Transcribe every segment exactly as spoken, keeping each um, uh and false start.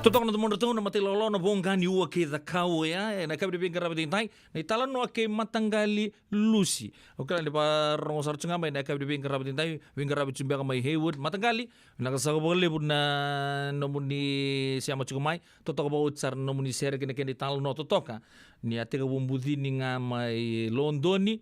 Totoka na domodratou na mata ilawalawa, na voqa ni ua kei Cakaudrove, e, ena yakavi ni veiqaravi edaidai, na italanoa kei Mataqali Lusi. Au kila ni vakarorogo sara tu ga mai ena yakavi ni veiqaravi edaidai, veiqaravi tu beka mai Hayward. Mataqali, vinaka saka vakalevu na nomuni sema tiko mai. Totoka vakaoti sara na nomuni sere kei na kena italanoa totoka. Ni a tekivu bucini ga mai Lodoni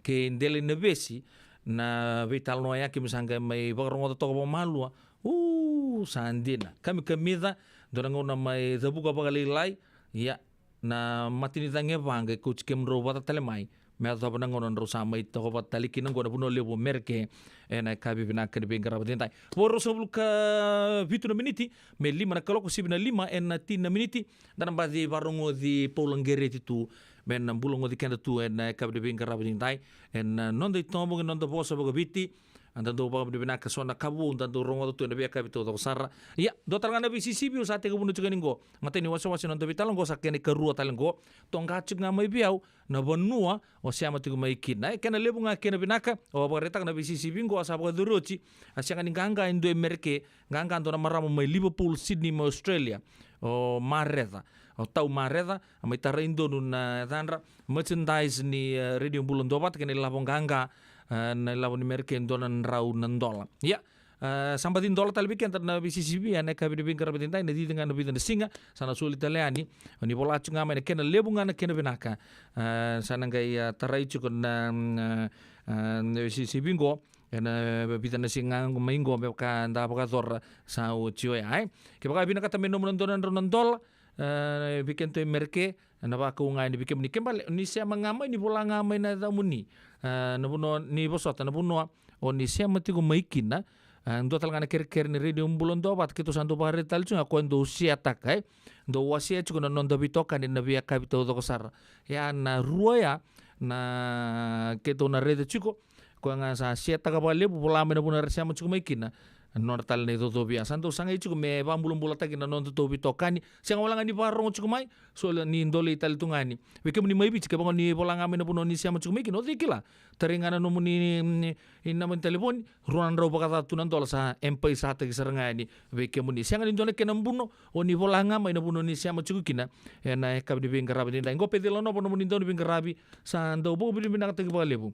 kei Delainavesi, na veitalanoa ya keimami sa qai mai vakarogoca toka vakamalua. U, sa dina. Kamikamica, dua na gauna mai cavuka vakalailai. Ia, na mata ni cagi e va qai kauti kemudrau vata tale mai me yacova na gauna drau sa mai toka vata tale kina oqo na vanua levu o Mereke ena yakavi vinaka ni veiqaravi edaidai. Vo ruasagavulu ka vitu na miniti me lima na kaloko, sivi na lima ena tini na miniti. Da na baci vakarogoci Paula Qereti tu me na bula goci keda tu ena yakavi ni veiqaravi edaidai ena noda itovo kei na noda vosa vakaviti. A da dau vakavinavinaka so na ka vou da dau rogoca tu ena veiyakavi taucoko sara. Ia, dua tale ga na veisisivi au sa tekivu na tiko yani qo. Matai ni wasewase na noda veitalanoa qo sa kena ikarua tale qo. Toqa tiko ga mai vei au na vanua o sema tiko mai kina. E kena levu ga kena vinaka, au a vakaraitaka na veisisivi qo a sa vakayacori oti. A sega ni qaqa e dua e Mereke, qaqa dua na marama mai Liverpool, Sydney, mai Australia. O Mareca, o Tau Mareca, a mai tarai donu na yacadra, merchandise ni, e, Radio Bula Duavata, kei na ilavo qaqa, e, na ilavo ni Mereke e dua na drau na dola. Ia, e, sa baci dola tale vei keda na veisisivi ena yakavi ni veiqaravi edaidai, na cici ga na vica na siga sa na soli tale yani. O ni vola tiko ga mai na kena levu ga na kena vinaka. E, sa na qai, e, tarai tiko na, mm, e, e, na veisisivi qo ena vica na siga mai qo me vaka da vakayacora sa oti oya, e. Kevaka e vinakata me nomu na dua na drau na dola, e, vei kedatou e Mereke, na vakau ga yani vei kemuni. Ke bale ni sema ga mai, ni vola ga mai na yacamuni, e, na vanua ni vosota, na vanua o ni sema tiko mai kina. E, dua tale ga na kerekere ni Radio Bula Duavata, keitou sa dau vakaraica tale tu ga, o koya dau seataka, e, dau wasea tiko na noda veitokani na veiyakavi taucoko sara. Ia na rua ya na keitou na raica tiko. Koya ga sa seataka vakalevu, vola mai na vanua era sema tiko mai kina. Nodra tale na icocovi ya sa dau sagai tiko me vakabulabulataki na nodatou veitokani. Sega wale ga ni vakarorogo tiko mai, so ni dolei tale tu ga yani. Vei kemuni mai Viti, kevaka ni vola ga mai na vanua ni sema tiko mai kina, o cei kila, tarai ga na nomuni, ni, ni, ni naba ni talevoni, rua na drau vakacaca tu na dola sa M-PAiSA-taki sara ga yani vei kemuni. Sega ni dua na kena buno, o ni vola ga mai na vanua ni sema tiko kina ena yakavi ni veiqaravi edaidai. Qo Peceli Nova, nomuni dau ni veiqaravi, sa dau vakavinavinakataki vakalevu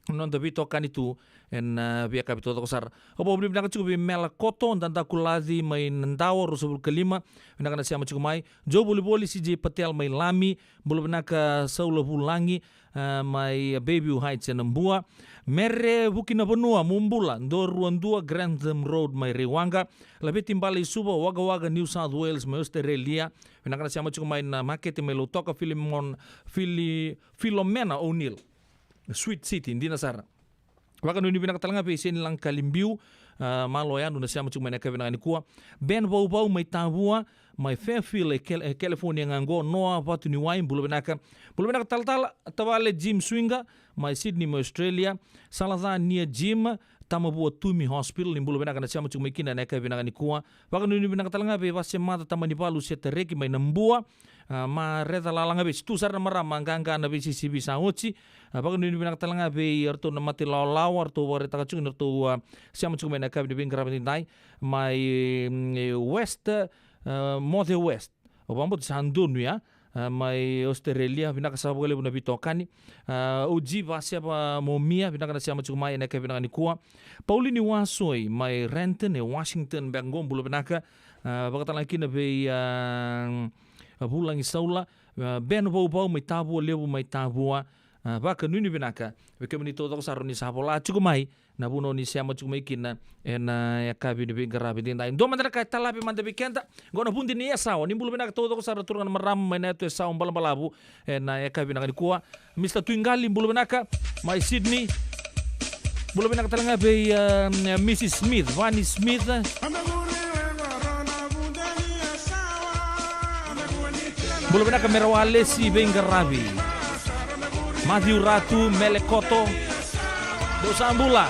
na noda veitokani tu ena, e, veiyakavi taucoko sara. Au vakavinavinaka tiko vei Mela Koto, Dadaku Laci mai Nadawa, ruasagavulu ka lima, vinaka na sema tiko mai. Joe Volivoli, C J Patel mai Lami, bula vinaka Saula Vulagi, e, mai Bayview Heights e Nabua. Mere Vukinavanua, mo bula, dua rua dua Grantham Road mai Raiwaqa. Laveti Bale i Suva, Wagga Wagga, New South Wales mai Australia. Vinaka na sema tiko mai na makete mai Lautoka. Filimon, Fili, Filomena O'Neill, Sweet City, dina sara. Vakanuinui vinaka tale ga vei Seni Laqakali Biu, a, malo yadra na sema tiko mai na yakavi vinaka nikua. Ben Vauvau mai Tavua, mai Fairfield e Cal-, e California ga qo. Noa Vatuniwai, bula vinaka. Bula vinaka talatala, tavale Jim Swinga mai Sydney mai Australia. Salaca Nia Jim, Tamavua Tumi Hospital, ni bula vinaka na sema tiko mai kina na yakavi vinaka nikua. Vakanuinui vinaka tale ga vei Vasemaca Tamanivalu Setareki mai Nabua. A, Mareca Lalagavesi, tu sara na marama qaqa na veisisivi sa oti. A, vakanuinui vinaka tale ga vei iratou na mata ilawalawa, ratou vakaraitaka tiko ni ratou, a, sema tiko mai na yakavi ni veiqaravi edaidai mai, mm, West, a, Moce West. Au vakabauta sa donu ya, a, mai Australia, vinaka saka vakalevu na veitokani. A, O G Vaseva Momia, vinaka na sema tiko mai ena yakavi vinaka nikua. Paulini Wasoi mai Renton e Washington beka qo, bula vinaka. A, vakatalega kina vei, a, a Vulagi Saula, a, Ben Vauvau mai Tavua Levu mai Tavua. A, vakanuinui vinaka vei kemuni taucoko sara ni sa vola tiko mai na vanua ni sema tiko mai kina ena yakavi ni veiqaravi edaidai. Dua mada na ka e talavi mada vei keda. Qo na Vudi ni Yasawa. Ni bula vinaka taucoko sara na turaga na marama mai na yatu Yasawa balabalavu ena yakavi vinaka nikua. Mister Tuiqali, bula vinaka mai Sydney. Bula vinaka tale ga vei, um, Missus Smith, Vani Smith. Bula vinaka Mera Walesi, veiqaravi. Matthew Ratu, Mele Koto. Dou sa bula.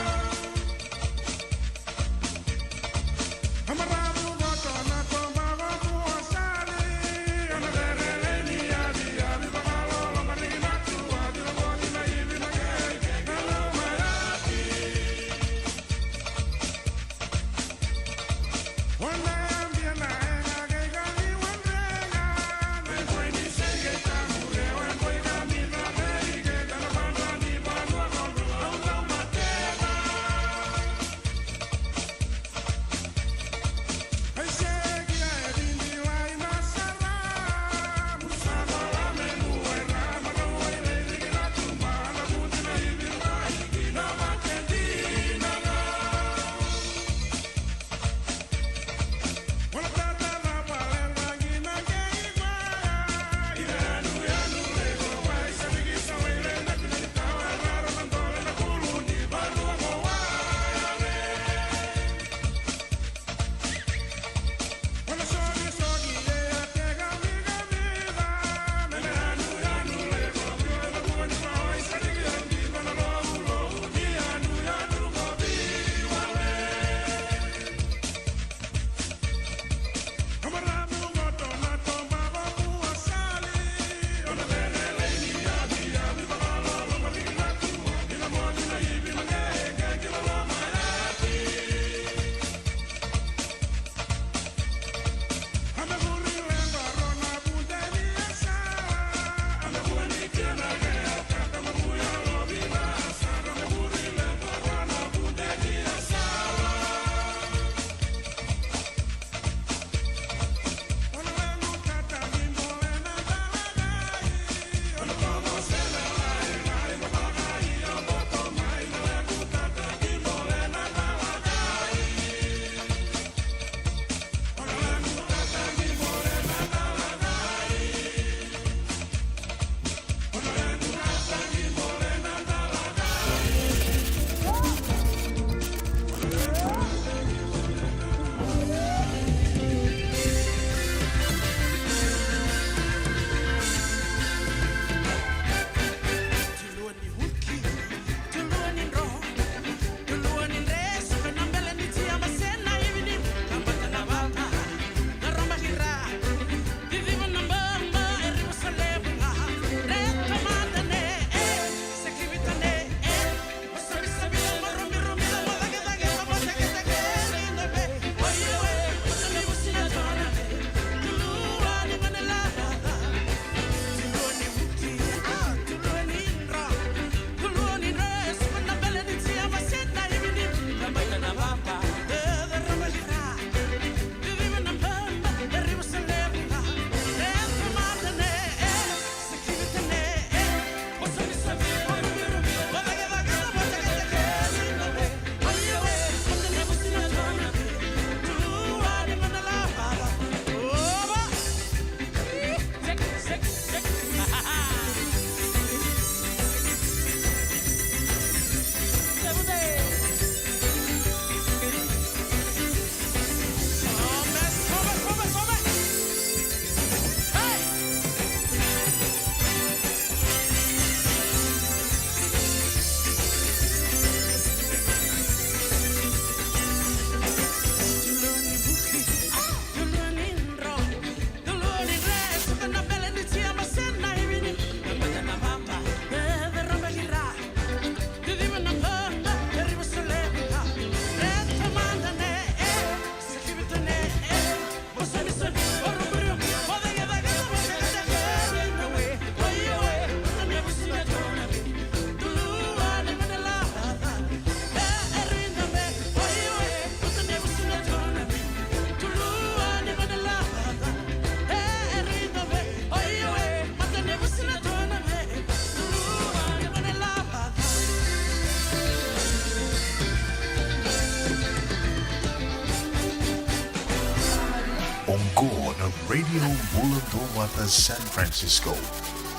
Radio Bula Duavata San Francisco.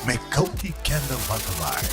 Me kauti keda vata mai.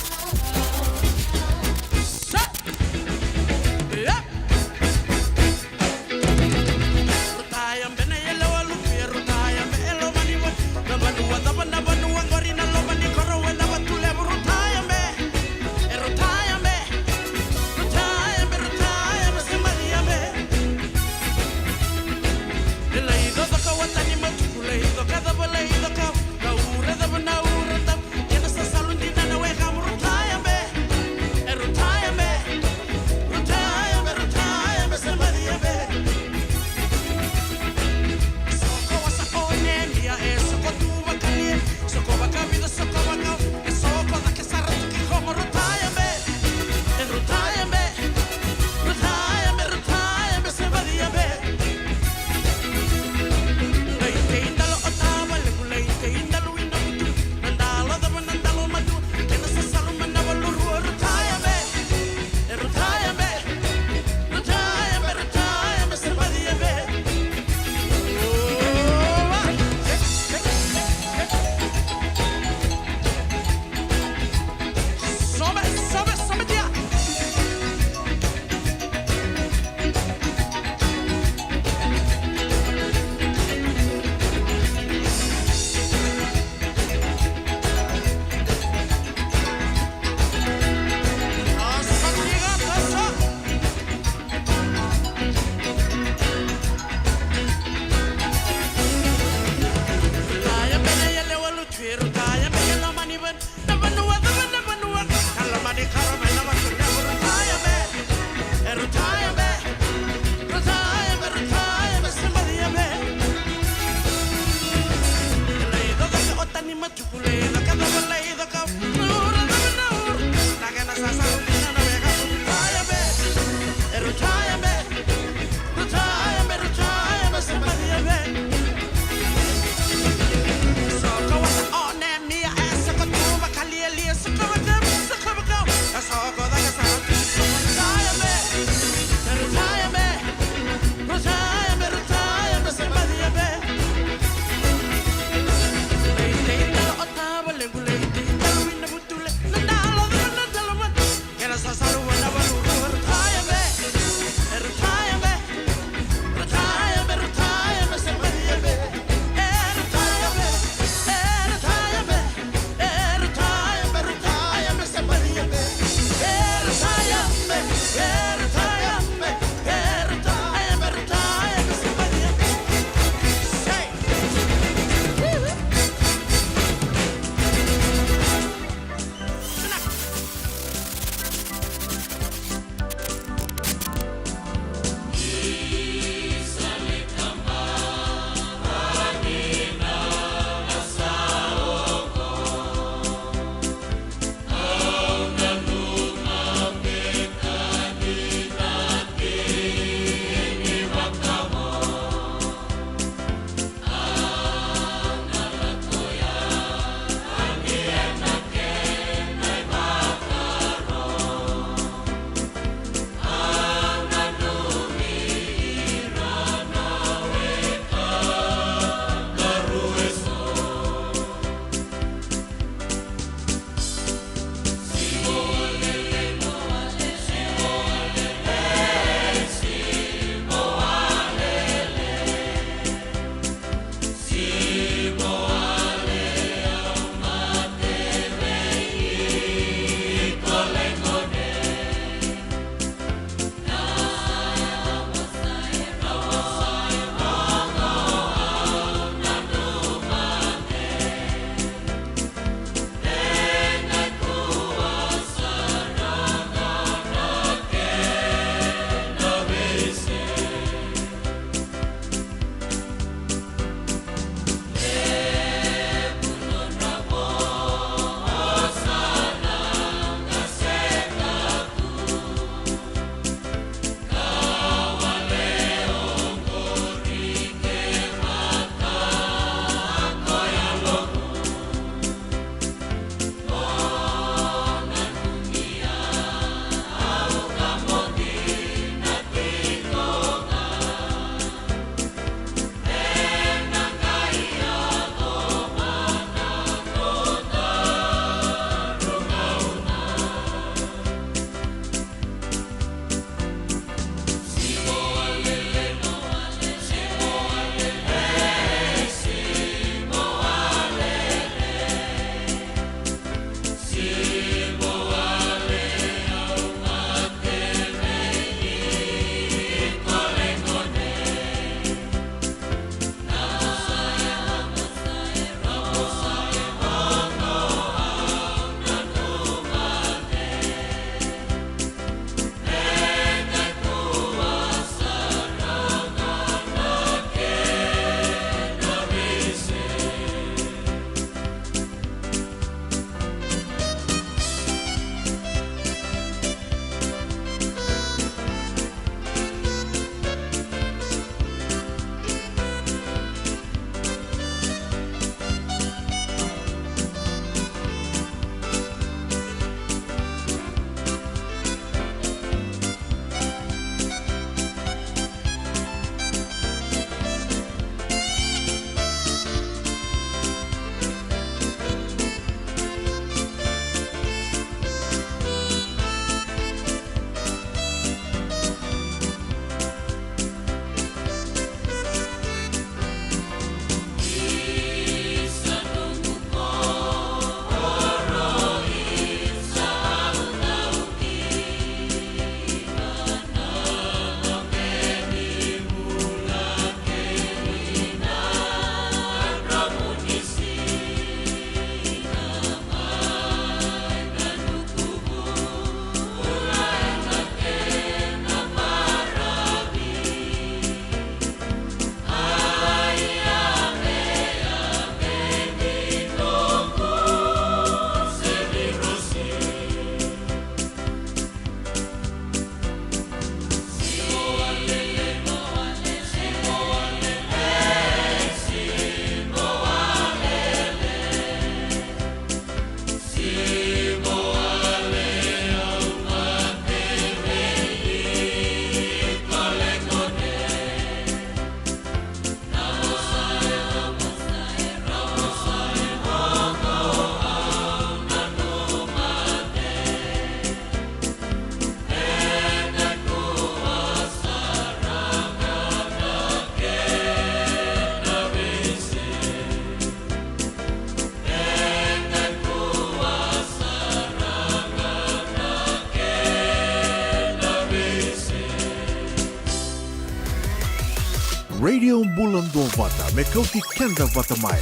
Radio Bula Duavata, me kauti keda vata mai.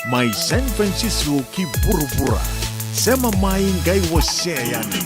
Mai San Francisco ki vuravura. Sema mai qai wasea yani.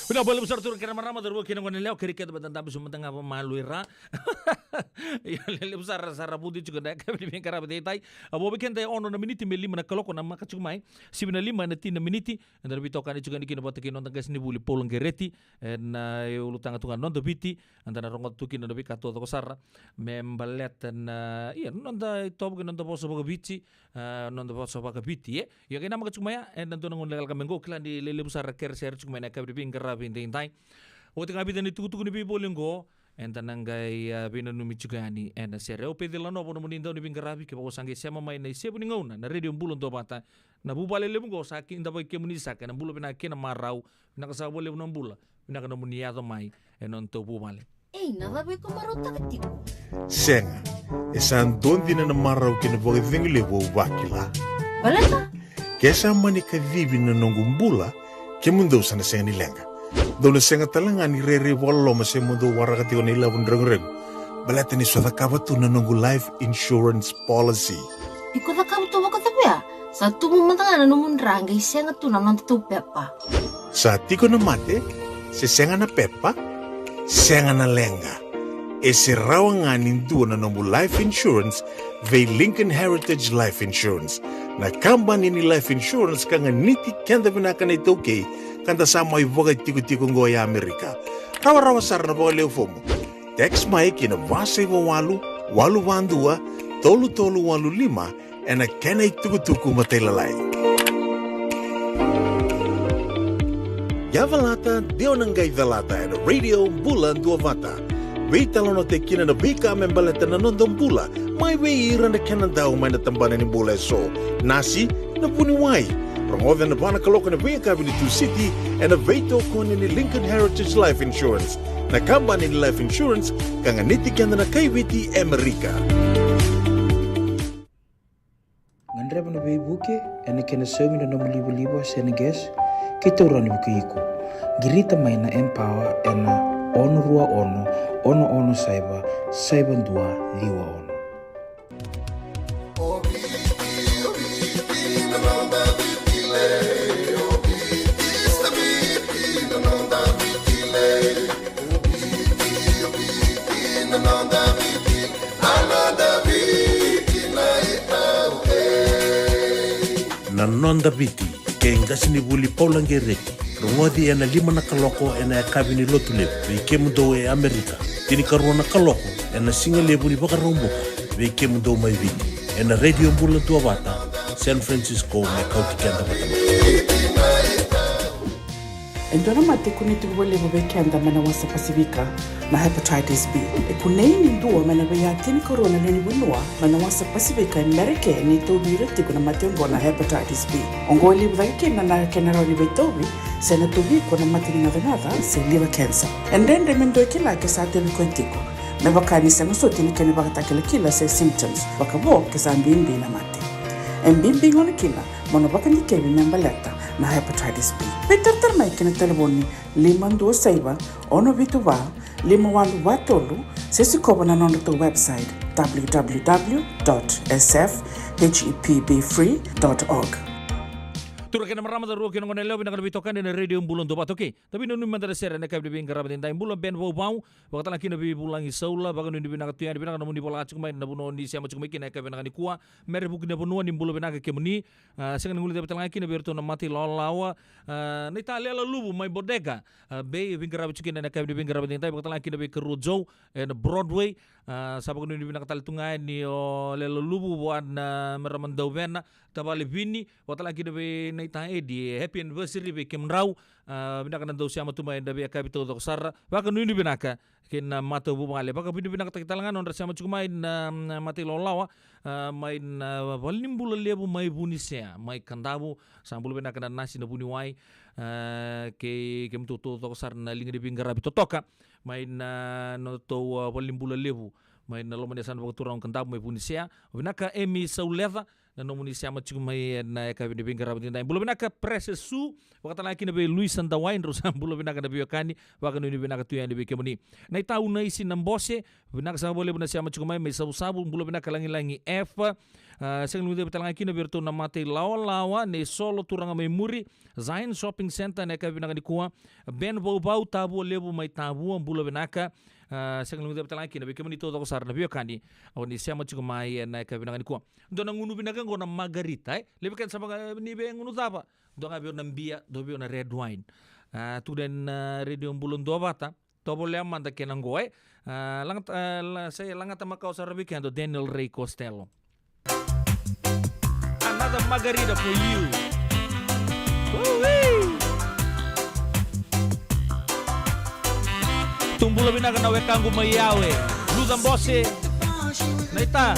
Vinaka vakalevu sara tu na kena marama, cauravou kei na goneyalewa, kerei keda meda dabe sobu mada ga vakamalua i ra. Ia, levu sara, sa ra vuti tiko na yakavi ni veiqaravi edaidai. A, vo vei keda e ono na miniti me lima na kaloko na maka tiko mai. Sivi na lima ena tini na miniti. Eda na veitokani tiko yani kina vata kei na noda qasenivuli Paula Qereti, ena, e, ulutaga tu ga na Noda Viti. Eda na rogoca tu kina na veika taucoko sara me baleta na, ia, noda itovo kei na noda vosa vakaviti, a, noda vosa vakaviti, e. Ia, qai namaka tiko mai ya ena dua na gauna lekaleka mai qo, kila ni lelevu sara kere sere tiko mai na yakavi ni veiqaravi edaidai. Oti ga vica na itukutuku ni veivoli qo, eda na qai, a, veinanumi tiko yani ena sere. Au Peceli Lanovo nomuni dauniveiqaravi, kevaka o sa qai sema mai na isevu ni gauna na Radio Bula Duavata, na vuvale levu oqo sa kidavaki kemuni saka, ena bula vinaka kei na marau. Vinaka saka vakalevu na bula, vinaka nomuni yaco mai ena nodatou vuvale. Ei, na cava iko marautaka tiko? Sega, e sa dua dina na marau kei na vakacegu levu au vakila. Baleta? Ke sa mani kacivi na noqu bula, kemudou sa na sega ni leqa. Dou na sega tale ga ni rairai vakaloloma se mo dou waraka tiko na ilavo ni reguregu. Baleta ni sa cakava tu na noqu life insurance policy. Iko cakava tu vakacava ya? Sa tubu mada ga na nomu dra qai sega tu na nodatou pepa. Sa tiko na mate, se sega na pepa, sega na leqa. E se rawa ga ni dua na nomu life insurance vei Lincoln Heritage Life Insurance, na kabani ni life insurance ka ganiti keda vinaka na iTaukei, ka da sa mai vakatikotiko oqo e Amerika. Rawarawa sara na vakaleu fomu. Text mai ki na va saiva walu, walu va dua, tolu tolu walu lima, ena kena itukutuku matailalai. Ia calata, de o na qai calata ena Radio Bula Duavata. Veitalanoataki kina na veika me baleta na noda bula, mai vei ira na kena dau mai na tabana ni bula eso. Nasi, na vuniwai. Rogoca ena va na kaloko ena veiyakavi ni Tusiti, ena veitokoni ni Lincoln Heritage Life Insurance, na kabani ni life insurance ka ganiti keda na kai Viti e Amerika. Gadreva na veivuke ena kena saumi na nomu livaliva se na gas, keitou rawa ni vukei iko. Qirita mai na Empower ena ono rua ono, ono ono saiva, saiva dua ciwa ono. Na Noda Viti, kei qasenivuli Paula Qereti. Rogoci ena lima na kaloko ena yakavi ni Lotulevu vei kemudou e Amerika, tinikarua na kaloko ena sigalevu ni Vakaraubuka vei kemudou mai Viti, ena Radio Bula Duavata, San Francisco, me kauti keda vata mai. E dua na mate kunei tiko vakalevu vei keda mai na wasa Pasifika, na hepatitis B. E kunei ni dua mai na veiya tinikarua na lewe ni vanua mai na wasa Pasifika e Merika e tauvi ira tiko na mate oqo na hepatitis B. Oqo e levu cake kina na kena rawa ni veitauvi se na tauvi iko na mate ni gacagaca se liver cancer. E dredre me dua e kila ke sa tauvi koya tiko, me vaka ni sega soti na kena ivakatakilakila se symptoms, vakavo ke sa bibi na mate. E bibi gona kina mo na vakadikevi me baleta na hepatitis B. Veitaratara mai ki na talevoni lima dua saiva, ono vitu va, lima walu va tolu, se sikova na nodratou website, w w w dot s f h e p b free dot org. Turaga kei na marama, cauravou kei na goneyalewa, vinaka na veitokani ena Radio Bula Duavata. Okay, da veinanumi mada na sere ena yakavi ni veiqaravi edaidai. Bula Ben Vauvau, vakatalega kina vei Vulagi Saula, vakanuinui vinaka tu yani, vinaka nomuni vola tiko mai na vanua ni sema tiko mai kina ena yakavi vinaka nikua. Mere Vuki na vanua ni bula vinaka kemuni. A, sega ni guilecavi talega kina vei iratou na mata ilawalawa. A, na italia Luluvu mai Bodega, a, Bay, veiqaravi tiko kina ena yakavi ni veiqaravi edaidai, vakatalega kina vei Karua Joe ena Broadway. A, sa vakanuinui vinaka tale tu ga yani o Luluvu vua na marama Dauvena, tavale Vini, vakatalega kina vei na ita Edi, happy anniversary vei kemudrau. A, vinaka na dau sema tu mai ena veiyakavi taucoko sara. Vakanuinui vinaka kei na matavuvale. Vakavinavinakataki talega na nodra sema tiko mai na, na mata ilawalawa, a, mai na valenibula levu mai Vunisea, mai Kadavu. Sa bula vinaka na nasi, na vuniwai, a, kei kemudou taucoko sara na liga ni veiqaravi totoka mai na nodatou, a, valenibula levu mai na loma ni yasana vakaturaga o Kadavu mai Vunisea. Vinaka Emi Sauleca, na nomuni sema tiko mai ena yakavi ni veiqaravi edaidai. Bula vinaka Precious Sue, vakatalega kina vei Luisa Dawai, drau sa bula vinaka na veiwekani, vakanuinui vinaka tu yani vei kemuni. Na ita Unaisi Nabose, vinaka saka vakalevu na sema tiko mai mai Savusavu, bula vinaka Lagilagi F. A, sega ni guilecavi talega kina vei iratou na mata ilawalawa, nei Solo turaga mai Muri, Zion Shopping Centre ena yakavi vinaka nikua. Ben Vauvau, Tavua Levu mai Tavua, bula vinaka. A, sega ni guilecavi talega kina vei kemuni taucoko sara na veiwekani, oni sema tiko mai ena yakavi vinaka nikua. Dua na gunu vinaka oqo na Margarita, e? Levu keda sa vaka ni via gunu cava? Dua ga vei au na bia, dua vei au na red wine. A, tukuna ena Radio Bula Duavata, tovolea mada kena qo, e? A, lagata, a, la, sa lagata makawa sara vei keda o Daniel Ray Costello. Another margarita for you. Woo-wee. Tou bula vinaka na wekaqu mai Yawe. Luca Bose. Naita.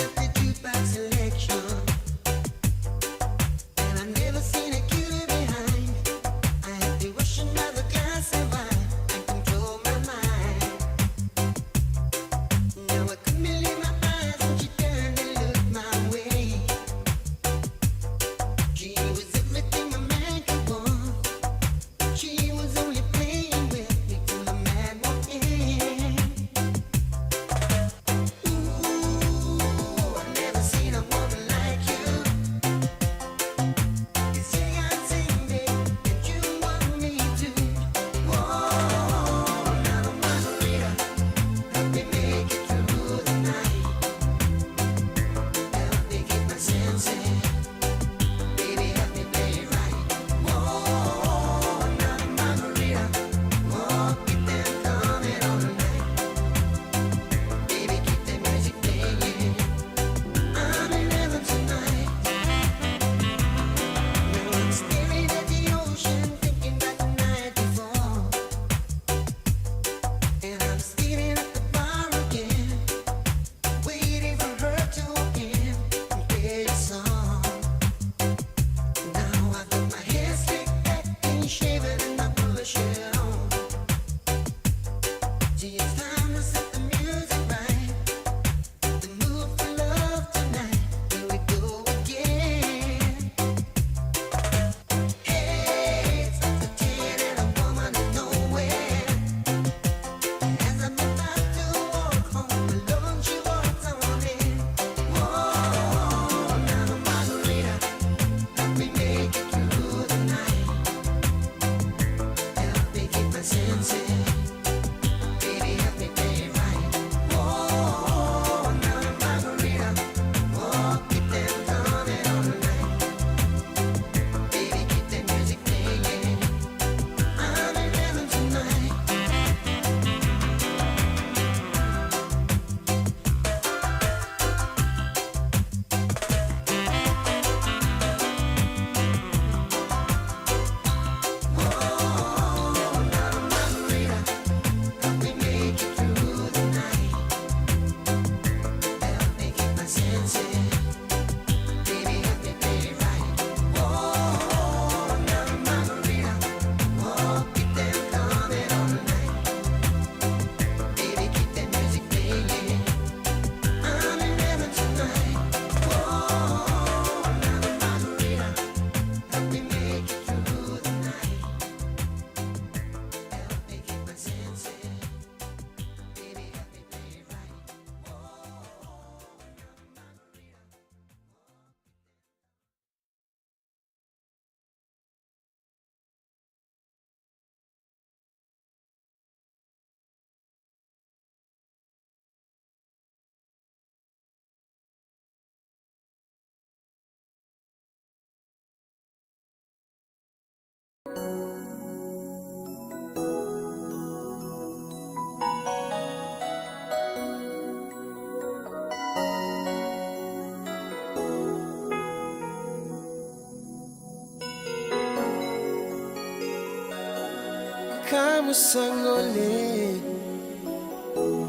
Kamu sa gole,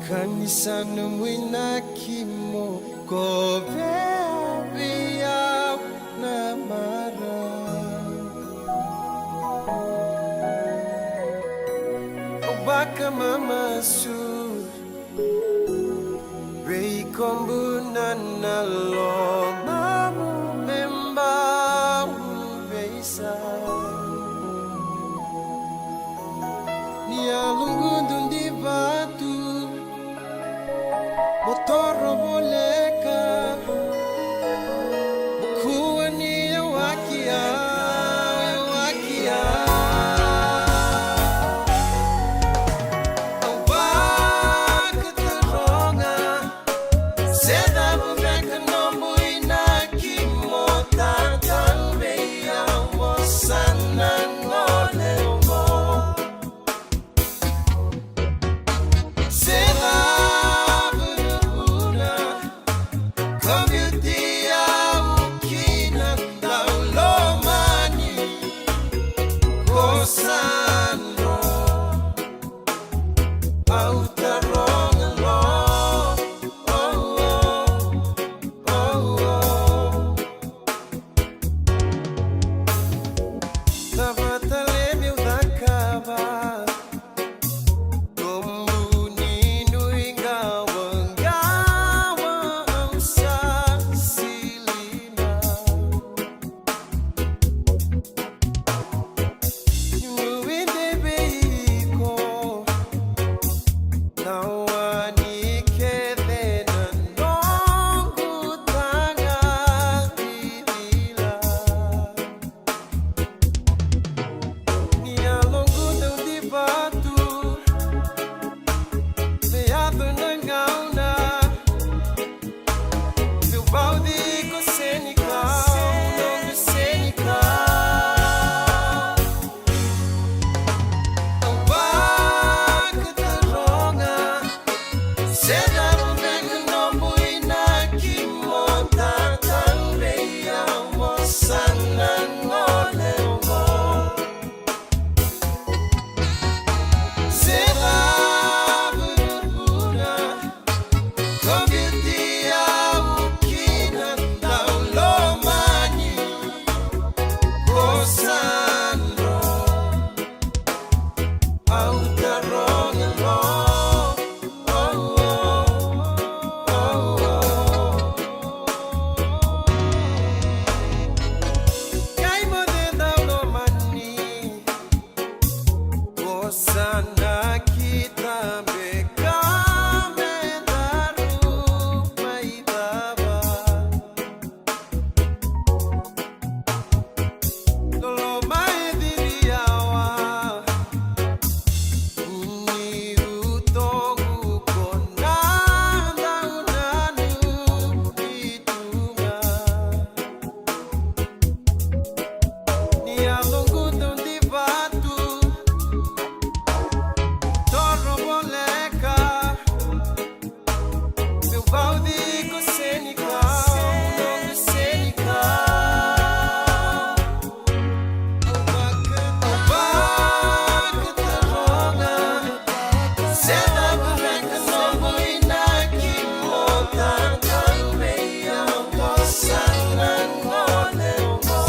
ka ni sa nomu inaki mo kovea vei au na marau. Au vakamamasu vei iko, bula na lomamu me bau veisa. Ni yaloqu dau divatu, mo toro voleka. Mo kua ni yawaki au, yawaki au. Au vakataroga, se cava beka nomu inaki mo tatau vei au, mo sa na gole oqo. Se cava na vuna Au taroga lo, oh, oh, oh, oh. Kai mo de dau lomani. Ko sa na kita beka me daru mai cava. Loloma e ciri yawa. Ni utogu ko na dau nanumi tu ga. Ni yaloqu dau divatu. Toro voleka. Meu vauci ko senikau, ko senikau. Au vakataroga. Se cava beka noqu inaki mo taqai vei au, ko sa na gone qo.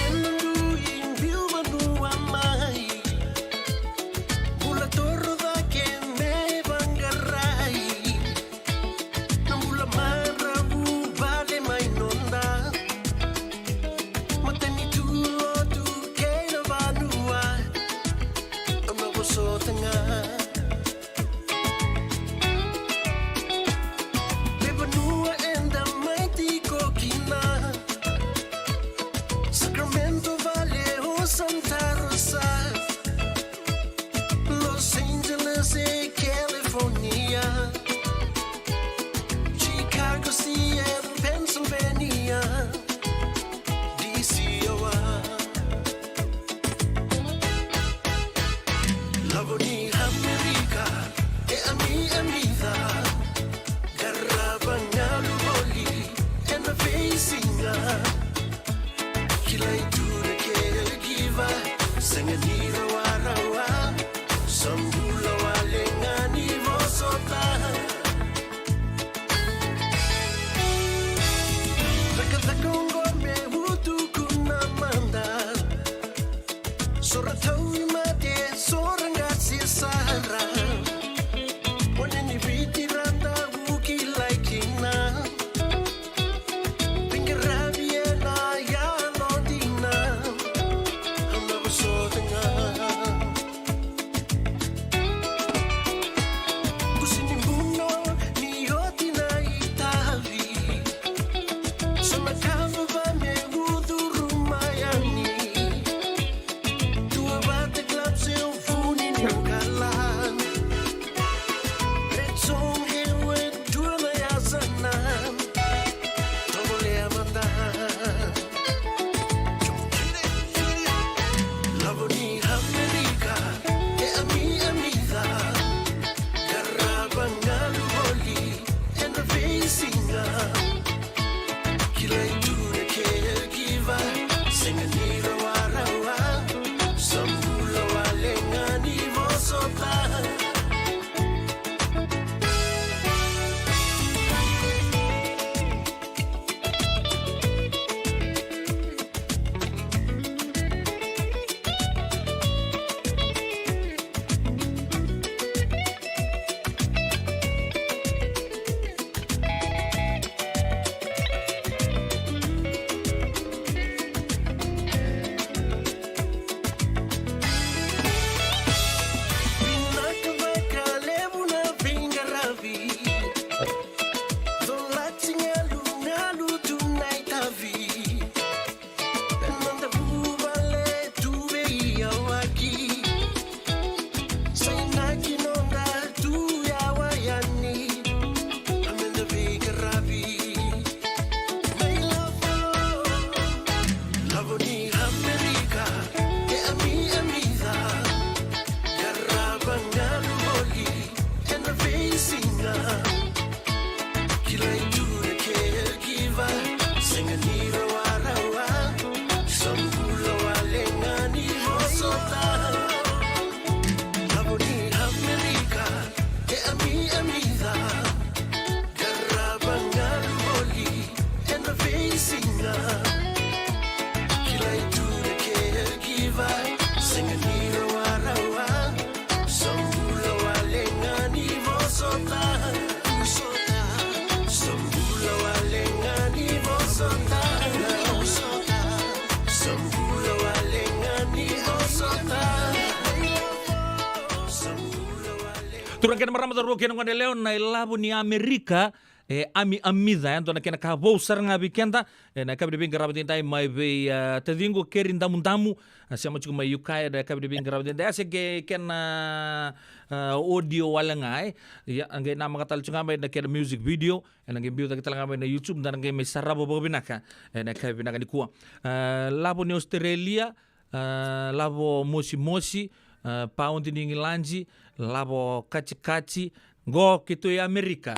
Ena dui biu vanua mai, bula toro cake me vaqarai. Na bula maravu vale mai noda matanitu, lotu kei na vanua. Au na vosota ga. Veivanua eda mai tiko kina. Sacramento vale o Santa Rosa. Los Angeles e California. Chicago, Seattle, Pennsylvania. D C, Iowa. Lavo ni Amerika, e ami, ami ca. Qarava galu voli, ena veisiga. Kilai tu na caregiver, sega ni rawarawa. Sa bula wale ga ni vosota. Cakacaka oqo me utuku na mada. Sora tauvimate, sora qase sara. One ni Viti ra dau kilai kina. Veiqaravi ena yalo dina. Au na vosota ga. Kusi ni buno ni oti na itavi. So na ka vava me ucuru mai yani. Dua vata club se o vuni ni kala. Red Zone Hayward, dua na yasana. Tovolea mada. Lavo ni Amerika, e ami, ami ca. Qarava galu voli, ena veisiga. Kilai tu na caregiver, sega ni rawarawa. Sa bula wale ga ni vosota. Siga, kilai tu na caregiver, sega ni rawarawa. Sa bula wale ga ni vosota. Sa bula wale ga ni vosota. Sa bula wale ga ni vosota. Sa bula wale. Turaga kei na marama, cauravou kei na gone yalewa, na ilavo ni Amerika, e Ami Amica, e dua na kena ka vou sara ga vei keda. E na yakavi ni veiqaravi edaidai mai vei, a, taciqu Keri Damudamu, a, sema tiko mai Ukiah, e na yakavi ni veiqaravi edaidai, a se ke kena, a, audio wale ga, e. Ia, a qai namaka tale tiko ga mai na kena music video, e na qai biu cake tale ga mai na YouTube, da na qai mai sarava vakavinaka e na yakavi vinaka nikua. A, lavo ni Australia, a, lavo mosimosi, a, paundi ni Igiladi, lavo katikati, qo keitou i Amerika.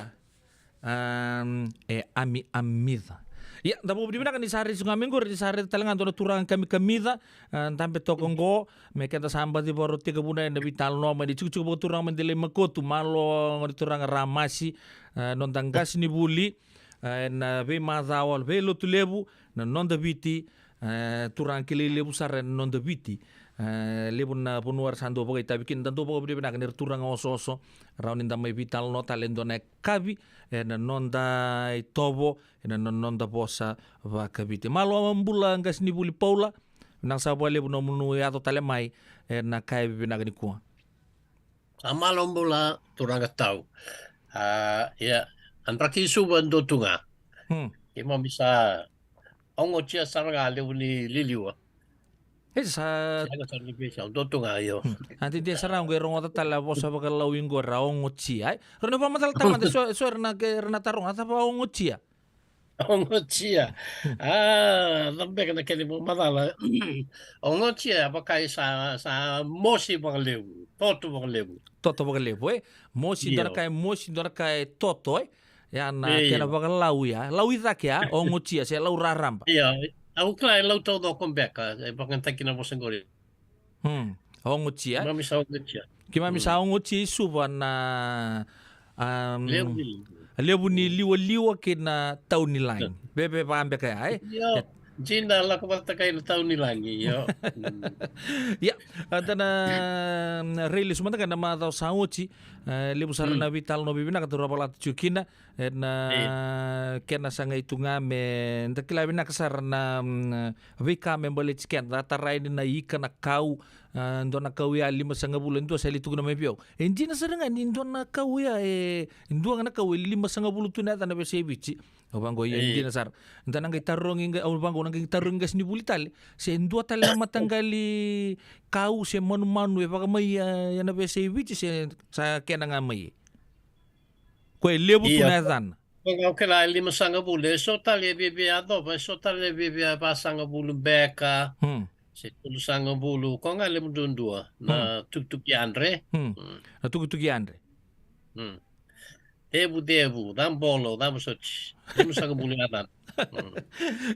Am, e Ami Amica. Ia, da vakavinavinaka ni sa raici ga mai qori, ni sa raica tale ga dua na turaga kamikamica, a, dabe toka qo, me keda sa baci vakarau tekivu na veitalanoa mai na itikotiko vakaturaga mai Delai Makotu, malo gone turaga Ramasi, a, noda qasenivuli, a, e na veimacawa, veilotu levu, na noda Viti, e, turaga kilai levu sara e na noda Viti. E, levu na vanua era sa dau vakaitavi kina, da dau vakavinavinaka ni ra turaga osooso, rawa ni da mai veitalanoa tale e dua na yakavi, e na noda itovo, e na no-, noda vosa vakaviti. Malo bula qasenivuli Paula, vinaka sara vakalevu nomuni yaco tale mai, e na yakavi vinaka nikua. A malo bula turaga Tau. A, ia, a draki Suva dua tu ga. Hmm. Keimami sa ogotia sara ga levu ni liliwa. E sa sega sara ni veisau, dua tu ga, io. Hmm. A dede sara ga qo e rogoca tale a vosa vakaLaui qo ra ogotia, e. Rau na vakamacalataka mada, so, so era na, era na taroga, a cava ogotia? Ogotia. Hmm. A, cava beka na kena ivakamacala? Ogotia, vaka e sa, sa mosi vakalevu, toto vakalevu. Toto vakalevu, e? Mosi, dua na Io. ka e mosi, dua na ka e toto, e? Ia na Io. kena vakaLaui, a? Laui cake, a? Ogotia, se lau raraba. Io, au kila e lau taucoko beka, e vakayagataki na vosa qori. Hmm. Ogotia. Keimami sa ogotia. Keimami Hmm. sa ogotia i Suva na, am, Levu ni levu ni liwaliwa kei na tau ni lagi. Io. Veve vabeka ya, e? Io. Dina lako vata kai na tau ni lagi, io. Hmm. Ia, a, da na, mm, rai lesu mada ga na macawa sa oti, e, levu sara Hmm. na veitalanoa vivinaka da rau vakalata tiko kina, e na Io. kena sagai tu ga me da kila vinaka sara na, mm, veika me baleti keda, da tara yani na ika, na kau, a, dua na kau ya limasagavulu, e dua sa lai tukuna mai vei au. E dina sara ga ni dua na kau ya, e, dua ga na kau e limasagavulu tu na yacana veiyasai Viti. Au vaqo, ia, e Io. dina sara. Da na qai tarogi ga, au vaqo, na qai tarogi qasenivuli tale. Se dua tale na mataqali kau se manumanu e vakamai, a, ya na veiyasai Viti, se sa kena ga mai. Ko e levu tu Io. na yacana. Ko ga au kila e limasagavulu, e so tale e viavia yacova, e so tale e viavia vasagavulu beka, Hmm. se tolusagavulu, ko ga levu duadua, na Hmm. tukituki yadre. Hmm. Hmm. Na tukituki yadre. Hmm. Cevucevu, cabolo, cava soti. Limasagavulu yacana. Hmm.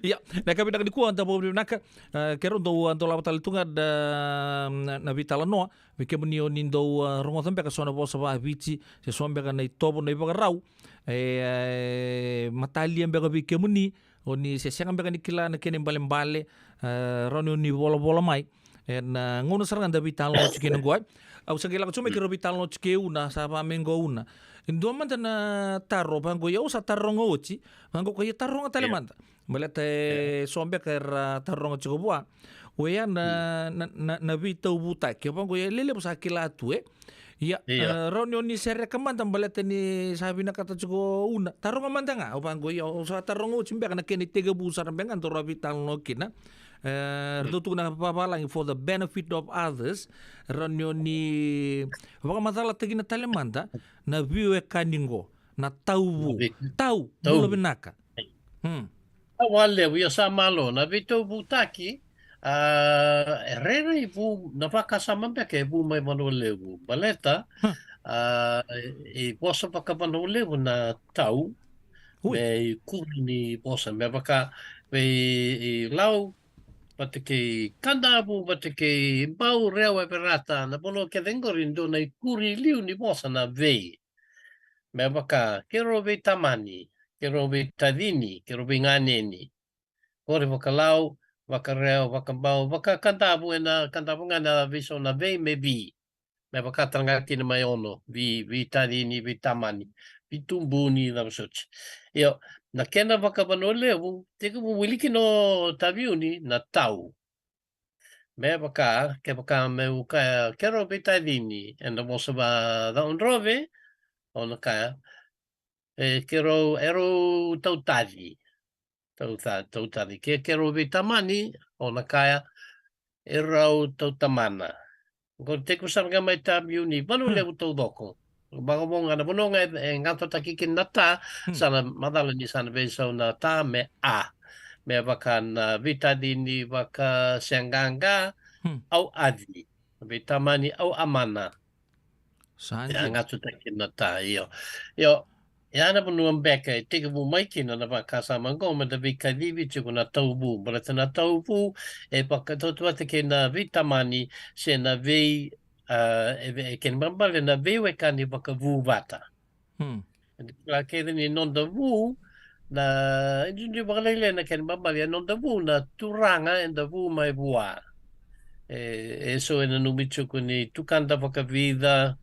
Ia, na yakavi vinaka nikua, da vakavinavinaka, e, keirau dau, a, dolava tale tu ga na, na, na veitalanoa, vei kemuni o ni dau, a, rogoca beka so na vosa vakaviti, se so beka na itovo, na ivakarau e, e matalia beka vei kemuni, o ni se sega beka ni kila na kena ibalebale, e, rawa ni o ni volavola mai. E na gauna sara ga da veitalanoa tiko kina qo, e. Au sa qai lako tiko mai kei rau veitalanoa tiko e Una, sa va mai qo Una. E dua mada na taro, vaqo, ia au sa taroga oti, vaqo ko ia taroga tale Io. mada. Baleta e Io. so beka era taroga tiko vua. O ya na, Hmm. na, na, na veitauvutaki. Vaqo ia lelevu sa kila tu, e. Ia, Io. e, rawa ni o ni sereka mada baleta ni sa vinakata tiko Una. Taroga mada ga, au vaqo ia, au sa taroga oti beka na kena itekivu sara beka ga daru a veitalanoa kina. E, Hmm. ratou tukuna vavalagi for the benefit of others. Rawa ni o ni vakamacalataki na tale mada na veiwekani qo, na tauvu. Na vei- Tau, Tau. bula vinaka. Hmm. A, vakalevu, ia sa malo na veitauvutaki, a, e rairai vu, na vakasama beka e vu mai Vanua Levu. Baleta, Huh. a, e, e vosa vaka Vanua Levu na tau, Ui. me ikuri ni vosa, me vaka vei i Lau, vata kei Kadavu, vata kei Bau, Rewa, Everata, na vanua kece qori dua na ikuri liu ni vosa na vei. Me vaka, keirau veitamani, keirau veitacini, keirau veiganeni. Qori vakalau, vakareo, vakabau, vakakadavu, ena kadavu ga na veisau na vei me vi. Me vaka tale ga kina mai Ono, vi, veitacini, veitamani, veitubuni, cava soti. Io, na kena vakavanua levu, tekivu wili kina o Taveuni na tau. Me vaka, kevaka meu kaya, keirau veitacini, ena vosa va Cakaudrove, o na kaya, e, keirau, erau tautaci. Tauta-, tautaci. Ke, keirau veitamani, o na kaya, erau tautamana. Qo tekivu sara ga mai Taveuni, vanua levu taucoko. Vakavo ga na vanua ga e, e gatotaki kina na ta, sa na macala ni sa na veisau na ta me a. Me vaka na veitacini, vakaseaqaqa, au aci. Veitamani, au amana. Sa dina. E gatotaki kina na ta, io. Io, ia na vanua beka e tekivu mai kina na vakasama qo, me da veikacivi tiko na tauvu. Baleta na tauvu e vakatautauvata kei na veitamani, se na vei, a, e, e kena ibalebale na veiwekani vakavuvata. Hmm. E dua kece ni noda vu, na, e duidui vakalailai na kena ibalebale, e noda vu na turaga eda vu mai vua. E, e so e nanumi tiko ni tukada vakavica,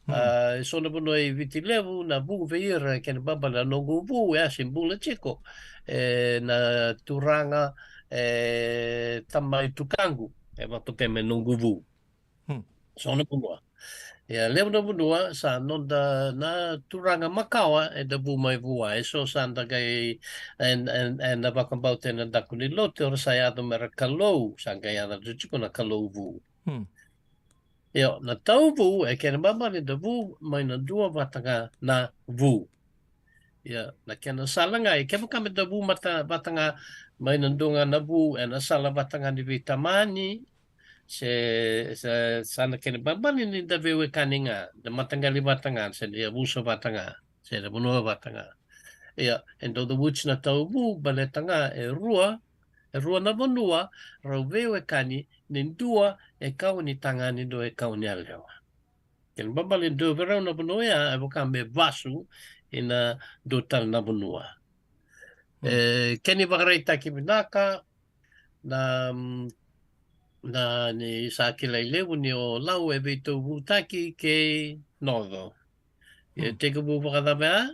a, e so na vanua i Viti Levu, na vu vei ira, e kena ibalebale na noqu vu, e a se bula tiko. E na turaga, e tamai tukaqu, e vatokai me noqu vu. Hmm. So na vanua. Ia, levu na vanua, sa noda na turaga makawa, eda vu mai vua, e so sa da qai, e, e, e na vakabauta ena daku ni lotu, era sa yaco me ra kalou, sa qai yaco tu tiko na kalou vu. Hmm. Io, na tauvu, e kena ibalebale da vu mai na dua vata ga na vu. Ia, na kena sala ga, e kevaka me da vu mata, vata ga mai na dua ga na vu, ena sala vata ga ni veitamani, se, se, sa na kena ibalebale ni da veiwekani ga, da mataqali vata ga, se da yavusa vata ga, se da vanua vata ga. Ia, e dau cavuti na tauvu, baleta ga, e rua, e rua na vanua, rau veiwekani, ni dua e kau ni tagane, dua e kau ni yalewa. Kena ibalebale dua vei rau na vanua ya, e vaka me vasu ina dua tale na vanua. Hmm. E, kena ivakaraitaki vinaka, na, na ni sa kilai levu ni o Lau e veitauvutaki kei Noco. E, hmm, tekivu vakacava ya?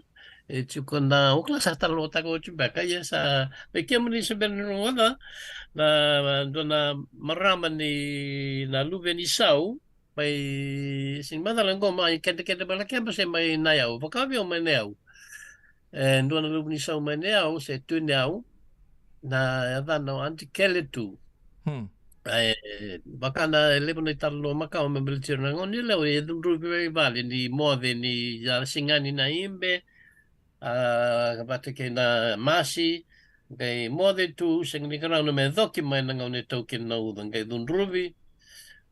E tiko na, o kila sa talanoataka oti beka, ia sa, me kemuni se bera ni rogoca, na, dua na marama ni, na luve ni Sau, mai, sega ni macala qo mai kedekede mai Lakeba se mai Nayau, vaka vei au mai Nayau. E, dua na luve ni Sau mai Nayau, se Tui Nayau, na yacana o Aunty Keletu. Hmm. E, vaka na levu na italanoa makawa me baleti ira na gone yalewa, e cudruvi mai vale ni moce ni ya sigani na ibe, a, vata kei na masi, qai moce tu, sega ni rawa me coki mai na gauna e tau kina na uca, qai cudruvi.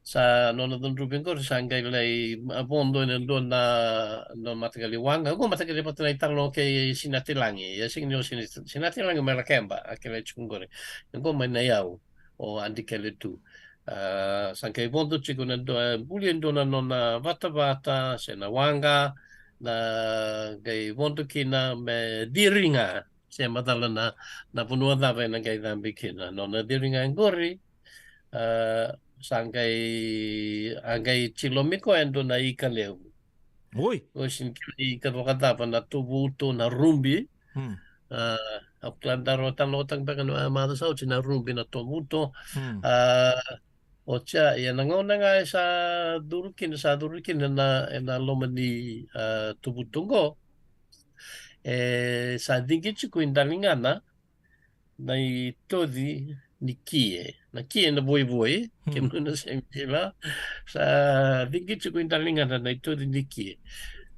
Sa nona cudruvi qori, sa qai lai, a, vodo ena dua na, na mataqali waqa, qo mataqali vata na italanoa kei Sinatilagi, ia sega ni o Sina-, Sinatilagi mai Lakeba, a kilai tiko qori. Qo mai Nayau, o Aunty Keletu. A, sa qai vodo tiko na dua, buli e dua na nona vatavata, se na waqa, na qai vodo kina me ciri ga, se macala na, na vanua cava ena qai cabe kina. Nona ciri ga qori, a, sa qai, a qai tilomi koya e dua na ika levu. Oi. Au sega ni kila ika vakacava, na tovuto, na rubi. Hmm. A, au kila daru a talanoataka beka na macawa sa oti na rubi, na tovuto. Hmm. A, oti ya, ia na gauna ga e sa curu kina, sa curu kina na, ena loma ni, a, tovuto qo. E sa ciqi tiko i daligana na itoci ni kie. Na kie na voivoi, hmm, kemuni na sega ni kila. Sa ciqi tiko i daligana na itoci ni kie.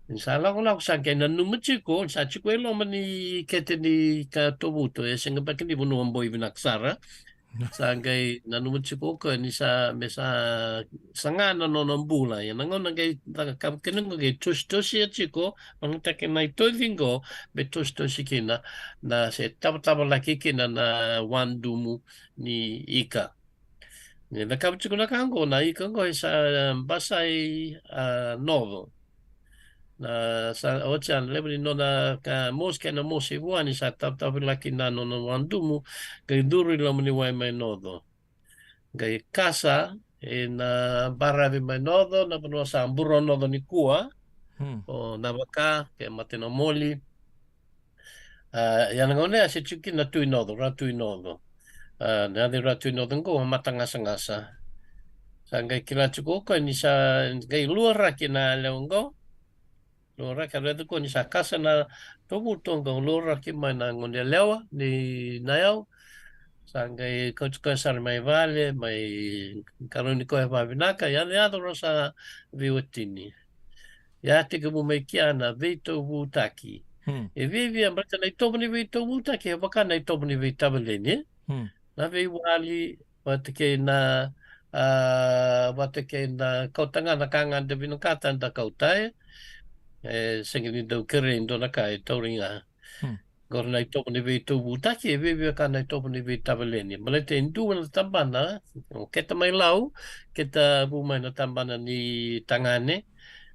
Ni sa lakolako sa qai nanuma tiko, sa tiko e loma ni kete ni ka tovuto, e sega beka ni vanua boi vinaka sara. Sa qai nanuma tiko o koya ni sa, me sa saga na nona bula. Ia na gauna qai cakava kina qo, qai tositosi tiko, magataki na itoci qo, me tositosi kina, na se tavatavalaki kina na wadumu ni ika. Ni cakava tiko na ka qo, na ika qo e sa basai, a, Noco. Na sa oti a na levu ni nona ka mosi kei na mosi vua ni sa tavitavilaki na nona wadumu, qai curu i loma ni wai mai Noco. Qai kasa ena baravi mai Noco, na vanua sa Buro Noco nikua. Hmm. O Navaka kei Matanamoli. A, ia na gauna ya se tiko kina na Tui Noco, Ratu i Noco. A, na yaca i Ratu i Noco qo o Matagasagasa. Sa qai kila tiko o koya ni sa qai luaraki na yalewa qo. Luaraki, a raica koya ni sa kasa na tovuto qo, luaraki mai na gone yalewa ni Nayau. Sa qai kauti koya sara mai vale, mai qarauni koya vakavinaka, yacoyaco ra sa veiwatini. Ia tekivu mai kea na veitauvutaki. Hmm. E viavia, baleta na itovo ni veitauvutaki e vaka na itovo ni veitavaleni, e? Hmm. Na veiwali, vata kei na, a, vata kei na kauta ga na ka ga da vinakata da kauta, e. E sega ni dau kerei dua na ka e tauri ga. Hmm. Qori na itovo ni veitauvutaki e viavia ka na itovo ni veitavaleni. Baleta e dua na tabana, o keta mai Lau, keta vu mai na tabana ni tagane,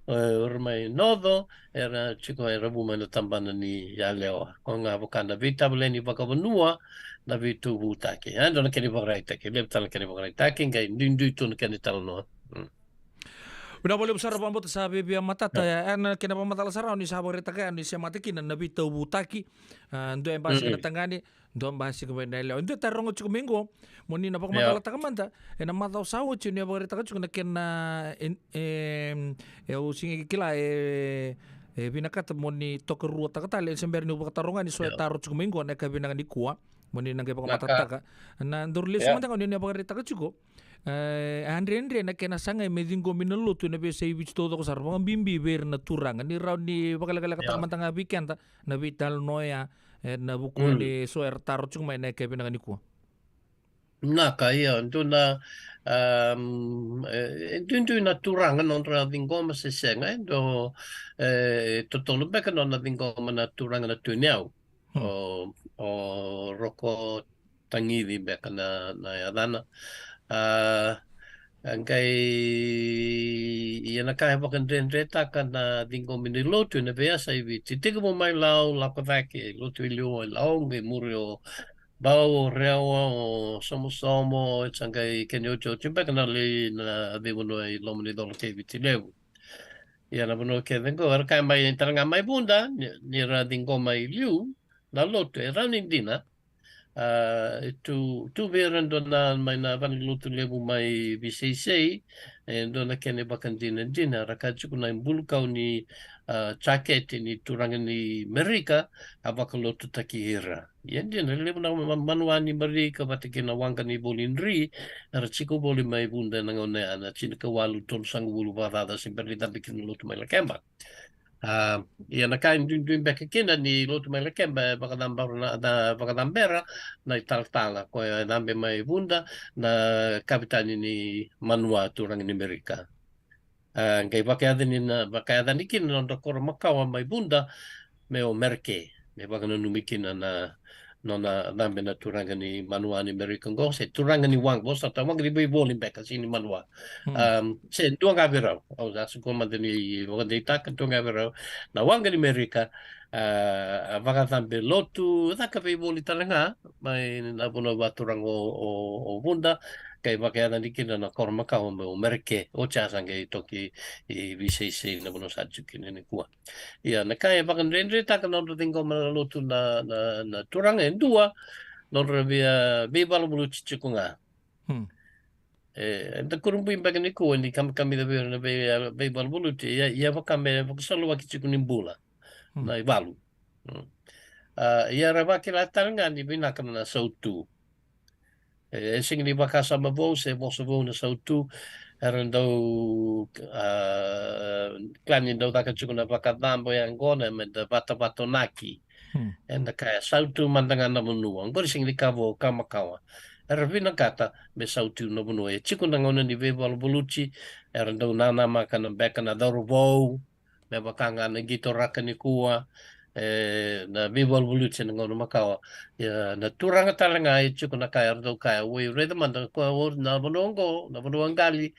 e, o ira mai Noco, era tiko era vu mai na tabana ni yalewa. Ko ga vaka na veitavaleni vakavanua, na veitauvutaki. E dua na kena ivakaraitaki, levu tale na kena ivakaraitaki, qai duidui tu na kena italanoa. Hmm. Vinaka vakalevu sara, vakabauta sa viavia matata. Ia. E na kena vakamacala sara, o ni sa vakaraitaka, o ni semata kina na veitauvutaki. A, dua e basika na tagane, dua basika mai na yalewa. E dua e taroga tiko mai qo, mo ni na vakamacalataka mada, ena macawa sa oti, o ni a vakaraitaka tiko na kena, e, e, e, au sega ni kila, e, e vinakata mo ni tokaruataka tale, e se bera niu vakataroga ni so e taro tiko mai qo, na yakavi vinaka nikua. Mo ni na qai vakamatatataka. Na daru lesu mada ga, o ni na vakaraitaka tiko. E, a dredre na kena sagai me ciqomi na lotu ena veiyasai Viti taucoko sara, vakabibi vei ira na turaga. Ni rawa ni vakalekalekataka mada ga vei keda na veitalanoa ya, e, na vuku ni so era taro tiko mai na yakavi vinaka nikua. Naka, ia, dua na, am, e, e duidui na turaga nodra ciqoma se sega, e, dua, e, totolo beka nona ciqoma na turaga na Tui Nayau. Hmm. O, o Roko Tagici beka na, na yacana. A, a qai, ia na ka e vakadredretaka na ciqomi ni lotu ena veiyasai Viti. Tekivu mai Lau, lako cake, lotu i liu o Lau, qai muri o Bau, o Rewa, o Somosomo, e sa qai kena iotioti beka na lai na veivanua i loma ni colo kei Viti Levu. Ia na vanua kece qo, era kaya mai tale ga mai Vuda, ni, ni ra ciqoma i liu na lotu, e rawa ni dina. A, e tu, tu vei ira dua na, mai na vale ni lotu levu mai Viseisei, e dua na kena ivakadinadina, ra kaya tiko na ibulukau ni, a, jaketi ni turaga ni Merika, a vakalotutaki ira. Ia dina, levu na ma-, manua ni Merika, vata kei na waqa ni Volidri, era tiko voli mai Vuda ena gauna ya, na tinikawalu tolusagavulu vakacaca, se bera ni cabe kina na lotu mai Lakeba. A, ia na ka e duidui beka kina ni lotu mai Lakeba, e vakacabera na, na vakacabera na italatala, koya e cabe mai Vuda, na kavetani ni manua turaga ni Merika. A, qai vakayacani na, vakayacani kina na nodra koro makawa mai Vuda me o Mereke, me vakananumi kina na, nona cabe na turaga ni manua ni Merika qo, se turaga ni waqa, vosota, waqa ni veivoli beka, sega ni manua. Hmm. Am, se dua ga vei rau, au sa suka mada ni vakadeitaka, dua ga vei rau na waqa ni Merika, a, a vakacabe lotu, caka veivoli tale ga mai na vanua vakaturaga o, o, o Vuda, qai vakayacani kina na koro makawa me o Mereke, oti a sa qai toki i Viseisei na vanua sa tiko kina nikua. Ia, na ka e vakadredretaka na nodra ciqoma na lotu na, na, na turaga e dua, nodra via, veivaluvaluti tiko ga. Hmm. E, eda kurabui beka nikua ni kamikamica vei ira na vei, veivaluvaluti, ia, ia vaka me vakasolowaki tiko ni bula. Hmm. Na ivalu. Hmm. A, ia ra vakila tale ga ni vinaka na sautu. E, e sega ni vakasama vou se vosa vou na sautu, era dau, a, kila ni dau caka tiko na vakacabo yaqona, me da vatavatonaki. Hmm. Eda kaya sautu mada ga na vanua. Oqori sega ni ka vou, ka makawa. Era vinakata me sautu na vanua. E tiko na gauna ni veivaluvaluti, era dau nanamaka na beka na cauravou, me vaka ga na qito raka nikua, e, na veivaluvaluti ena gauna makawa. Ia, na turaga tale ga e tiko na ka era dau kaya, oi, raica mada, ko, o, na vanua oqo, na vanua qali,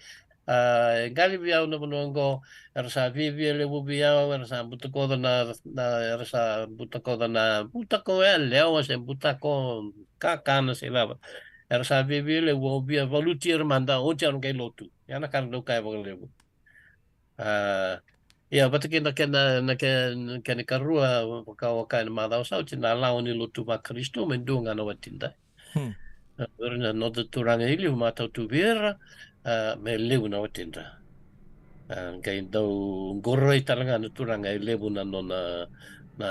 A, e qali vei au na vanua oqo, era sa viavia levu vei au, era sa butakoca na, na, era sa butakoca na, butako yalewa se butako kakana se cava. Era sa viavia levu, au via valuti ira mada, oti au na qai lotu. Ia na ka na dau kaya vakalevu. A, ia, vata kei na kena, na ke-, kena ikarua, vaka au kaya na macawa sa oti, na lawa ni lotu vaKarisito me dua ga na watida. Hmm. A, o ira na noda turaga e liu matau tu vei ira, a, me levu na watida. A, qai dau qoroi tale ga na turaga e levu na nona, na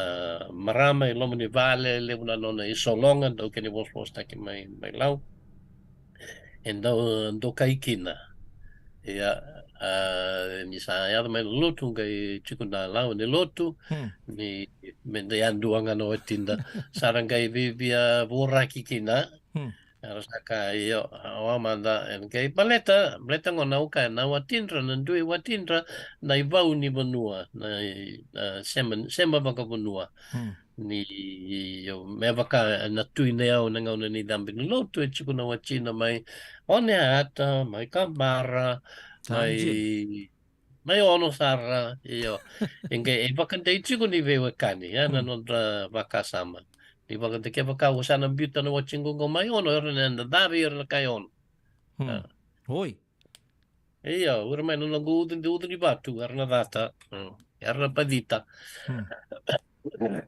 marama e loma ni vale, e levu na nona isologa, dau kena ivosavosataki mai, mai Lau. E dau, dau kai kina. Ia, a, ni sa yaco mai na lotu, qai tiko na lawa ni lotu, Hmm. ni me da yadua ga na watida. Sa ra qai vivia voraki kina. Hmm. Era sa kaya, io, a, wa mada, e qai baleta, baleta gona au kaya, na watidra, na dui watidra, na ivau ni vanua, na, na sema, sema vakavanua. Hmm. Ni, io, me vaka na Tui Nayau na gauna ni cabe ni lotu, e tiko na watina mai Oneata, mai Kabara, mai, Tangi. mai Onosara, io. E qai, e vakadei tiko ni veiwekani, ia na Hmm. nodra vakasama. Ni vakadei kevaka au sa na biuta na watiqu qo mai Ono, era na, na cari, era na kai Ono. Hmm. A. Oi. Io, o ira mai na noqu ucu, ucu ni vatu, era na cata. Hmm. Era na pacita. Hmm.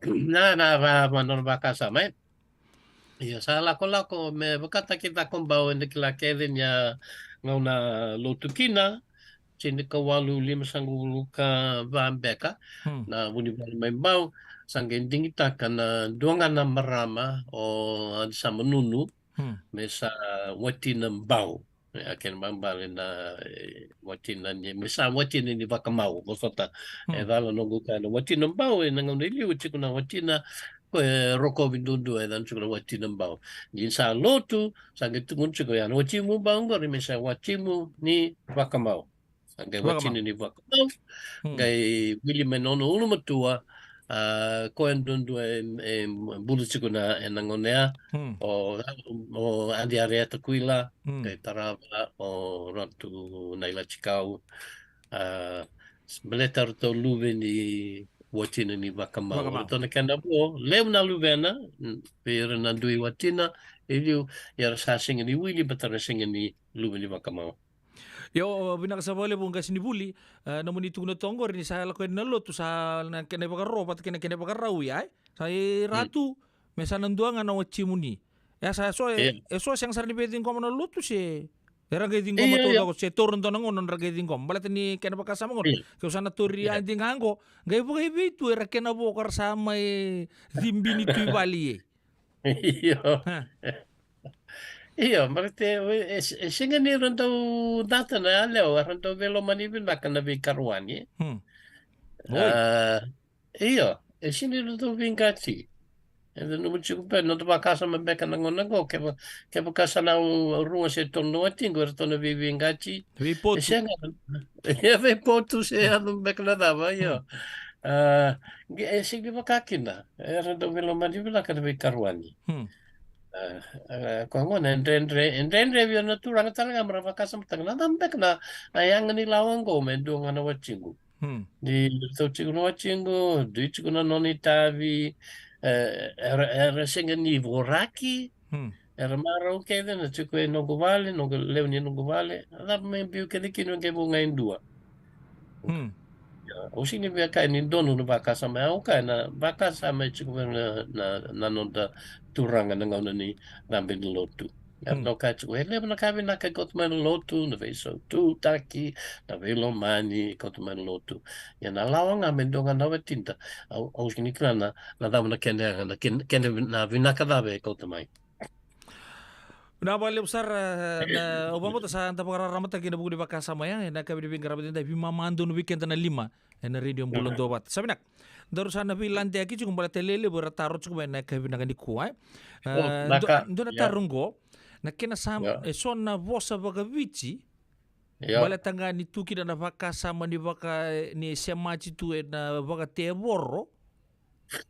Na, na, va, va, nona vakasama, e. Io, sa lakolako, me vakataki Cakobau, eda kila kece ni a gauna lotu kina, tinikawalu limasagavulu ka va beka, Hmm. na vunivalu mai Bau, sa qai digitaka na dua ga na marama, o Adisama Nunu, Hmm. me sa watina Bau. E, a kena ibalebale na, e, watina ni, me sa watina ni vakamau, vosota. Hmm. E cala noqu kaya na watina Bau, e na gauna i liu tiko na watina, ko e rokovi duadua, e cala tiko na watina Bau. Ni sa lotu, sa qai tukuna tiko ya na watimu Bau qori, me sa watimu ni vakamau. Sa qai Vakamau. watina ni vakamau, Hmm. qai wili mai na nona ulumatua, a, koya duadua e, e bula tiko na, e na gauna ya, Hmm. o, o Adi Arieta Kuila, Hmm. qai tarava o Ratu Nailatikau, a, baleta ratou luve ni watina ni vakamau. Vakamau. Ratou na kena vo, levu na luvena, mm, vei ira na dui watina, e liu, ia ra sa sega ni wili, baleta ra sega ni luve ni vakamau. Io, vinaka sara vakalevu qasenivuli, e, nomuni tukuna toka qori ni sa lako yani na lotu, sa na kena ivakaro vata kei na kena ivakarau ya, e? Sa i Mm. Ratu, me sa na dua ga na watimuni. E sa so, e, Io. e so sega sara ni via ciqoma na lotu se, era qai ciqoma Io, io. taucoko, se taura dua na gauna ra qai ciqoma. Baleta ni kena vakasama qo, Io. ke sa na tauri Io. Adi ga qo, qai vakaevei tu era kena vo ka ra sa mai cibi ni tu i vale e. Io. Ha. Io, baleta e, e, e sega ni ra dau cata na yalewa, ra dau veilomani vinaka na veikaruani. Hmm. Oi. A, io, e sega ni ra dau veiqati. E nanuma tiko beka, noda vakasama beka na gauna qo, keva-, kevaka sa na u-, rua se tolu na watiqu, eratou na vei-, veiqati. Veipotu. E sega, e veipotu se yaco beka na cava, io. Hmm. A, qe-, e sega ni vaka kina, era dau veilomani vinaka na veikaruani. Hmm. A, a, koya gona e dredre, e dredre vei ira na turaga tale ga me ra vakasamataka na cava beka na, na yaga ni lawa oqo me dua ga na watiqu. Hmm. Ni ratou tiko na watiqu, dui tiko na nona itavi, e, era, era sega ni voraki, Hmm. era marau kece na tiko e noqu vale, noqu lewe ni noqu vale, a cava me biu kece kina qai vou ga e dua. Hmm. Au sega ni via kaya ni donu na vakasama, au kaya na vakasama e tiko vei na, na, na noda turaga na gauna ni cabe ni lotu. Ia, Hmm. na ka tiko, e levu na ka vinaka e kauta mai na lotu, na veisaututaki, na veilomani e kauta mai na lotu. Ia na lawa ga me dua ga na watida, au, au sega ni kila na, na cava na kena, na ken-, kena vin-, na vinaka cava e kauta mai. Vinaka vakalevu sara, na, au vakabauta sa da vakararamataki ena vuku ni vakasama ya, ena yakavi ni veiqaravi edaidai, veimama donu vei keda na lima. Ena Radio Bula Duavata. Sa vinaka. Daru sa na veiladeyaki tiko baleta e levu era taro tiko mai ena yakavi vinaka nikua, e? Oh, e, naka. Dua, dua na taro qo, na kena sa, e so na vosa vakaviti, baleta ga ni tu kina na vakasama ni vaka, ni semati tu ena vakatevoro,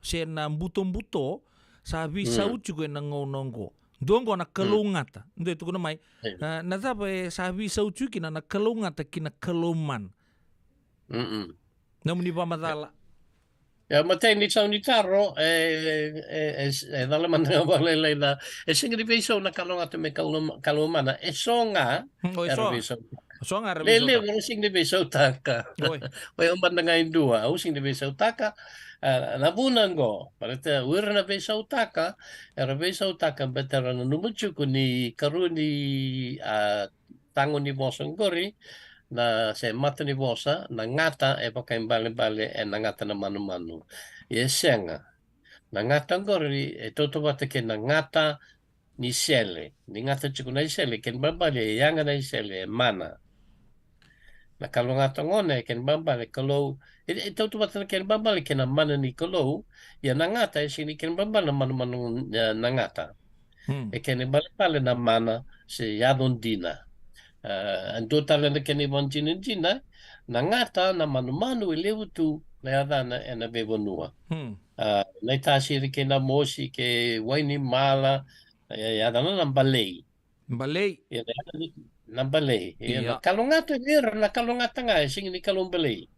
se na butobuto, sa veisau tiko ena gauna qo. Dua qo na kalougata. Dua e tukuna mai. Io. Ah, na cava e sa veisau tiko kina na kalougata ki na kalou mana? Mm-mm. Nomuni vakamacala. Ia, matai ni sau ni taro, e, e, e, e cala mada ga vakalailai na, e sega ni veisau na kalougata me kalou, kalou mana, e so ga, mm, o, e era so. Veisau. So ga era lele, veisautaka. Era sega ni veisautaka. Oi. Oi, au mada ga e dua, au sega ni veisautaka. Ah, na vuna qo, baleta o ira na veisautaka, era veisautaka, baleta era nanuma tiko ni karua ni, ah, tago ni vosa qori, na se mata ni vosa, na gata e vakaibalebale ena gata na manumanu. Ia e sega. Na gata qori e tautauvata kei na gata ni isele. Ni gata tiko na isele, kena ibalebale e yaga na isele, e mana. Na kalougata gona e kena ibalebale Kalou, e, e tautauvata na kena ibalebale kei na mana ni Kalou, ia na gata e sega ni kena ibalebale na manumanu, e, na gata. Hmm. E kena ibalebale na mana se yaco dina. E, e dua tale na kena ivakadinadina, na gata, na manumanu e levu tu na yacana ena veivanua. Hmm. A, Naitasiri kei Namosi kei Wainimala, e, yacana na Balei. Balei. Ia, na yacana ni, na Balei. Ia, na, ia, kalougata vei ira, na kalougata ga, e sega ni kalou balei.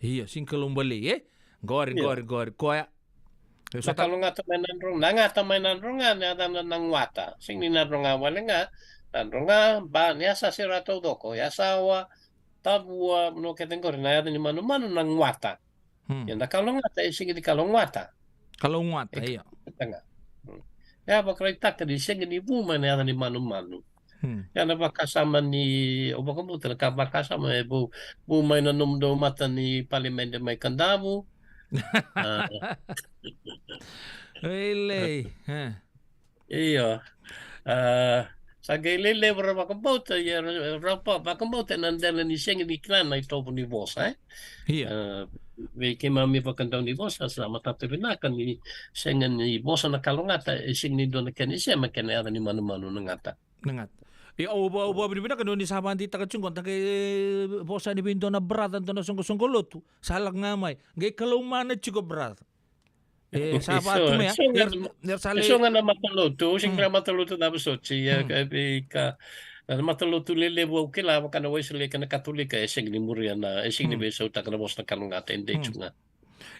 Ia, sega ni kalou balei, e? Qori, ia, qori, qori, koya. E, na so ta- kalougata mai Nadroga, na gata mai Nadroga, na yacana na Guata. Sega ni Nadroga wale ga, Nadroga, Ba, ni Yasase ra taucoko, Yasawa, Tavua, no kece qori, na yaca ni manumanu na Guata. Hmm. Ia na kalougata e sega ni kalougata. Kalougata, e, ia. Kalougata ga. Hmm. E a vakaraitaka ni sega ni vu mai na yaca ni manumanu. Hmm. Ia na vakasama ni, au vakabauta na ka vakasama e vu, vu mai na nomudou mata ni palimede mai Kadavu. A. Elei, e. Io. A, sa qai lelevu ra vakabauta, ia ra, ra va-, vakabauta ena dela ni sega ni kila na itovo ni vosa, e? Ia. A, vei keimami vakadau ni vosa, sa matata vinaka ni sega ni vosa na kalougata, e sega ni dua na kena isema kei na yaca ni manumanu na gata. Na gata. Ia, au va-, au vakavinavinaka ni o ni sa vakadeitaka tiko qo, da qai vosa yani vei dua na brother, dua na soqosoqo lotu, sa lako ga mai. Qai kalou mana tiko brother. E, sa vaka tu mai, e, so ga, e, na, e so ga na matalotu, au sega ni kila matalotu cava soti, ia, ka, e, ka, na matalotu lelevu au kila, vaka na Wesele kei na Katolika, e sega ni muria na, e sega ni veisautaka na vosa na kalougata, e dei tu ga.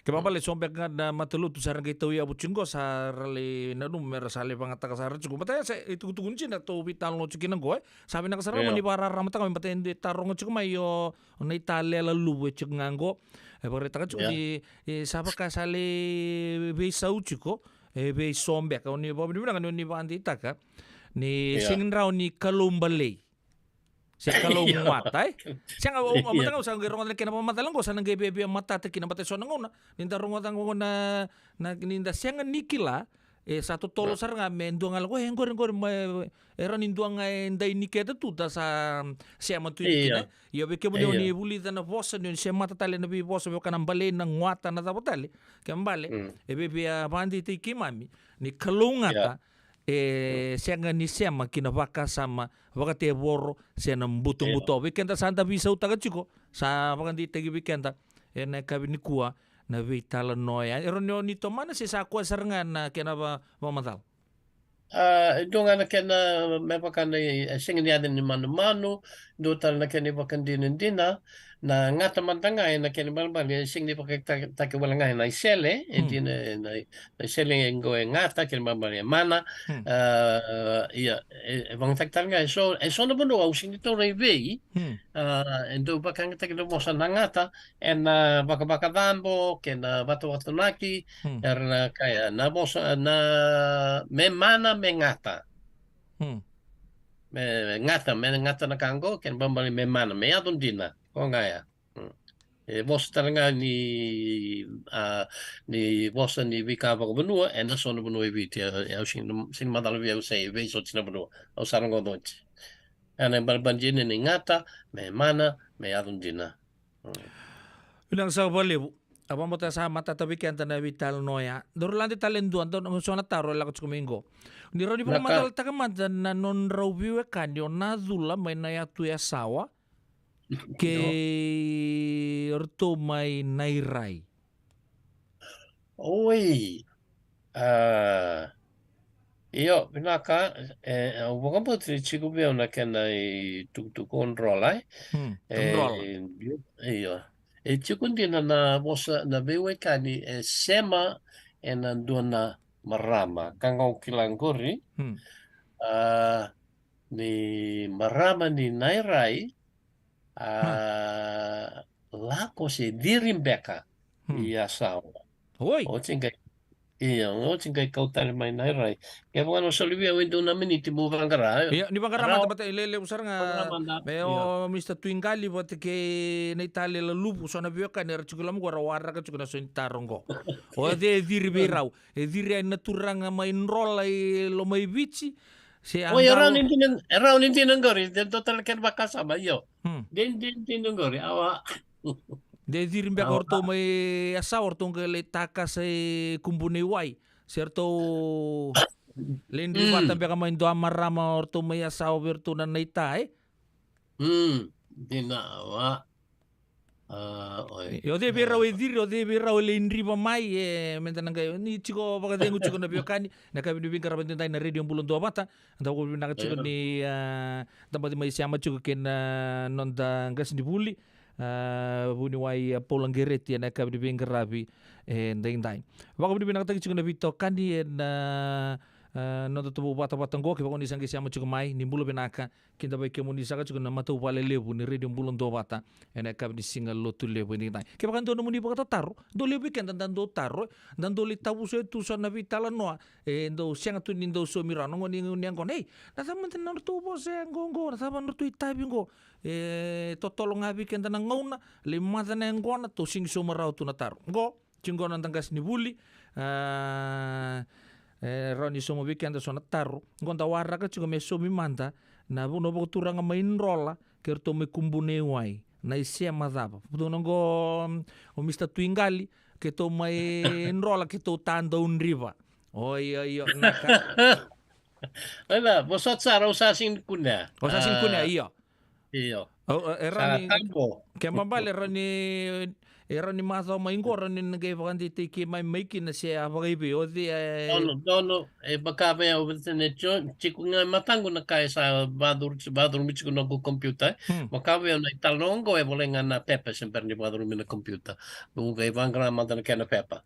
Kena ibalebale so beka ga na matalotu sa ra qai tauyavu tiko qo, sa ra lai nanuma me ra sa lai vakayagataka sara tiko. Baleta e sa, e tukutuku ni sa na tou veitalanoa tiko kina qo, e. Sa vinaka sara ga mo ni vakararamataka mai, baleta e dua e taroga tiko mai o, o Naitalela Luvu e tiko ga qo. E vakaraitaka tiko ni, e, sa vaka sa lai veisau tiko, e, vei so beka, o ni vakavinavinaka ni o ni vakadeitaka. Ni sega ni rawa ni kalou balei. Se kalougata, e? Sega, au, au, ia, mataka au sa qai rogoca na kena vakamacala qo, sa na qai viavia matata kina, baleta e so na gauna ni da rogoca qo na, na, ni da sega ni kila, e sa totolo sara ga me dua ga lako, e, qori, qori, ma, e rawa ni dua ga e dai ni keda tu da sa sema tu yani kina. Ia, vei kemuni o ni vulica na vosa, ni o ni semata tale na veivosa, vei vaka na balei, na guata, na cava tale, kena ibalebale e viavia vakadeitaki keimami ni kalougata, e sega ni sema ki na vakasama vakatevoro se na butobuto. Vei keda sa da veisautaka tiko, sa vakadeitaki vei keda ena yakavi nikua na veitalanoa ya. E rawa ni o ni tomana se sa koya sara ga na kena va-, vakamacala? A, e dua ga na kena, me vaka na, e sega ni yaca ni manumanu, dua tale na kena ivakadinadina, na gata mada ga ena kena ibalebale, e sega ni vakatakitaki wale ga ena isele, e dina, na, na isele qo e gata, kena ibalebale e mana. A, ia, e, e vakayagataki tale ga e so, e so na vanua, au sega ni taura i vei, a, e dau vakayagataki na vosa na gata ena vakavakacabo kei na vatavatanaki, era na kaya na vosa na me mana me gata. Me gata, me gata na ka qo, kena ibalebale me mana, me yaco dina, ko ga ya. E vosa tale ga ni, a, ni vosa ni veika vakavanua ena so na vanua e Viti, e, e au sega ni, sega ni macala vei au se e vei soti na vanua. Au sa rogoca oti. Ena ibalebale dina ni gata, me mana, me yaco dina. Vinaka saka vakalevu. A, vakabauta sa matata vei keda na veitalanoa ya. Daru lade tale e dua, dua na so na taro e lako tiko mai qo. Ni rawa ni vakamacalataka mada na nodrau veiwekani o Nacula mai na yatu Yasawa kei ratou mai Nairai. Oi. A, Io, vinaka, e, au vakabauta ni tiko vei au na kena itukutuku o drola, e. Hmm, e, drola. Io, e tiko dina na vosa, na veiwekani e sema ena dua na marama. Ka ga au kila qori, hmm, a, ni marama ni Nairai, a, lako se ciri beka i Yasawa. Oi. Oti qai, io, oti qai kau tale mai Nairai. Kevaka na soli vei au e dua na miniti mo vaqara. Io, ni vaqara mada, baleta e lelevu sara ga. Vaqara mada. Me o Mister Tuiqali vata kei Naita Lelaluvu, so na veiwekani era tiko loma qo, era waraka tiko na so ni taro qo. O cei e ciri vei rau? E ciri yani na turaga mai Drola i Lomaiviti, se a... Oi, e rawa ni dina, e rawa ni dina qori, de dua tale kena vakasama, io. Hmm. De, de, de dina qori, awa. De ciri beka o ratou mai Yasawa, o ratou qai lai takasa e Kubuneiwai. Se ratou lai dri vata beka mai dua marama o ratou mai Yasawa vei ratou na Naita, e? Hmm, dina, awa. A, oi. E, o cei vei rau e ciri, o cei vei rau e lai driva mai, e, meda na qai, ni tiko vakacegu tiko na veiwekani, na yakavi ni veiqaravi edaidai na Radio Bula Duavata, da vakavinavinaka tiko ni, a, da baci mai sema tiko kei na noda qasenivuli, a, vuniwai, a, Paula Qereti, ena yakavi ni veiqaravi edaidai. Vakavinavinakataki tiko na veitokani ena, a, noda tubu vatavata qo, kevaka ni sa qai sema tiko mai, ni bula vinaka, kidavaki kemuni saka tiko na matavuvale levu ni Radio Bula Duavata ena yakavi ni siga Lotulevu edaidai. Kevaka dua nomuni vakatataro, dau levu vei keda da dau taro, da dau lai tavuso e tu so na veitalanoa, e dau sega tu ni dau saumi rawa na gone ni yaqona. Ei, na cava mada na nodratou vosa yaqo qo, na cava na nodratou itavi qo? E totolo ga vei keda na gauna, lai maca na yaqona, tou sega ni sauma rawa tu na taro. Qo, tiko qo na noda qasenivuli, a, e rawa ni sauma vei keda so na taro. Qo da waraka tiko me saumi mada na vanua vakaturaga mai Drola kei ratou mai Kubuneiwai, na isema cava. Vakaturaga qo, o Mister Tuiqali, keitou mai Drola, keitou ta dau driva. Oi, oi, oi, na ka. Oi, na, vosota sara, au sa sega ni kunea. Au sa sega ni kunea, a, io. Io. Au, e, e rawa ni, ke babale, e rawa ni, e rawa ni macawa mai qo, rawa ni na qai vakadeitaki keimami mai kina se a vakaivei, o cei, e. Dono, dono, e vaka vei au, vei tene tio, tiko ga e mataqu na ka e sa vacuru, vacurumi tiko noqu computer, e. Hmm. Vaka vei au na italanoa qo, e volai ga na pepa se bera ni vacurumi na computer. Au qai vaqara mada na kena pepa.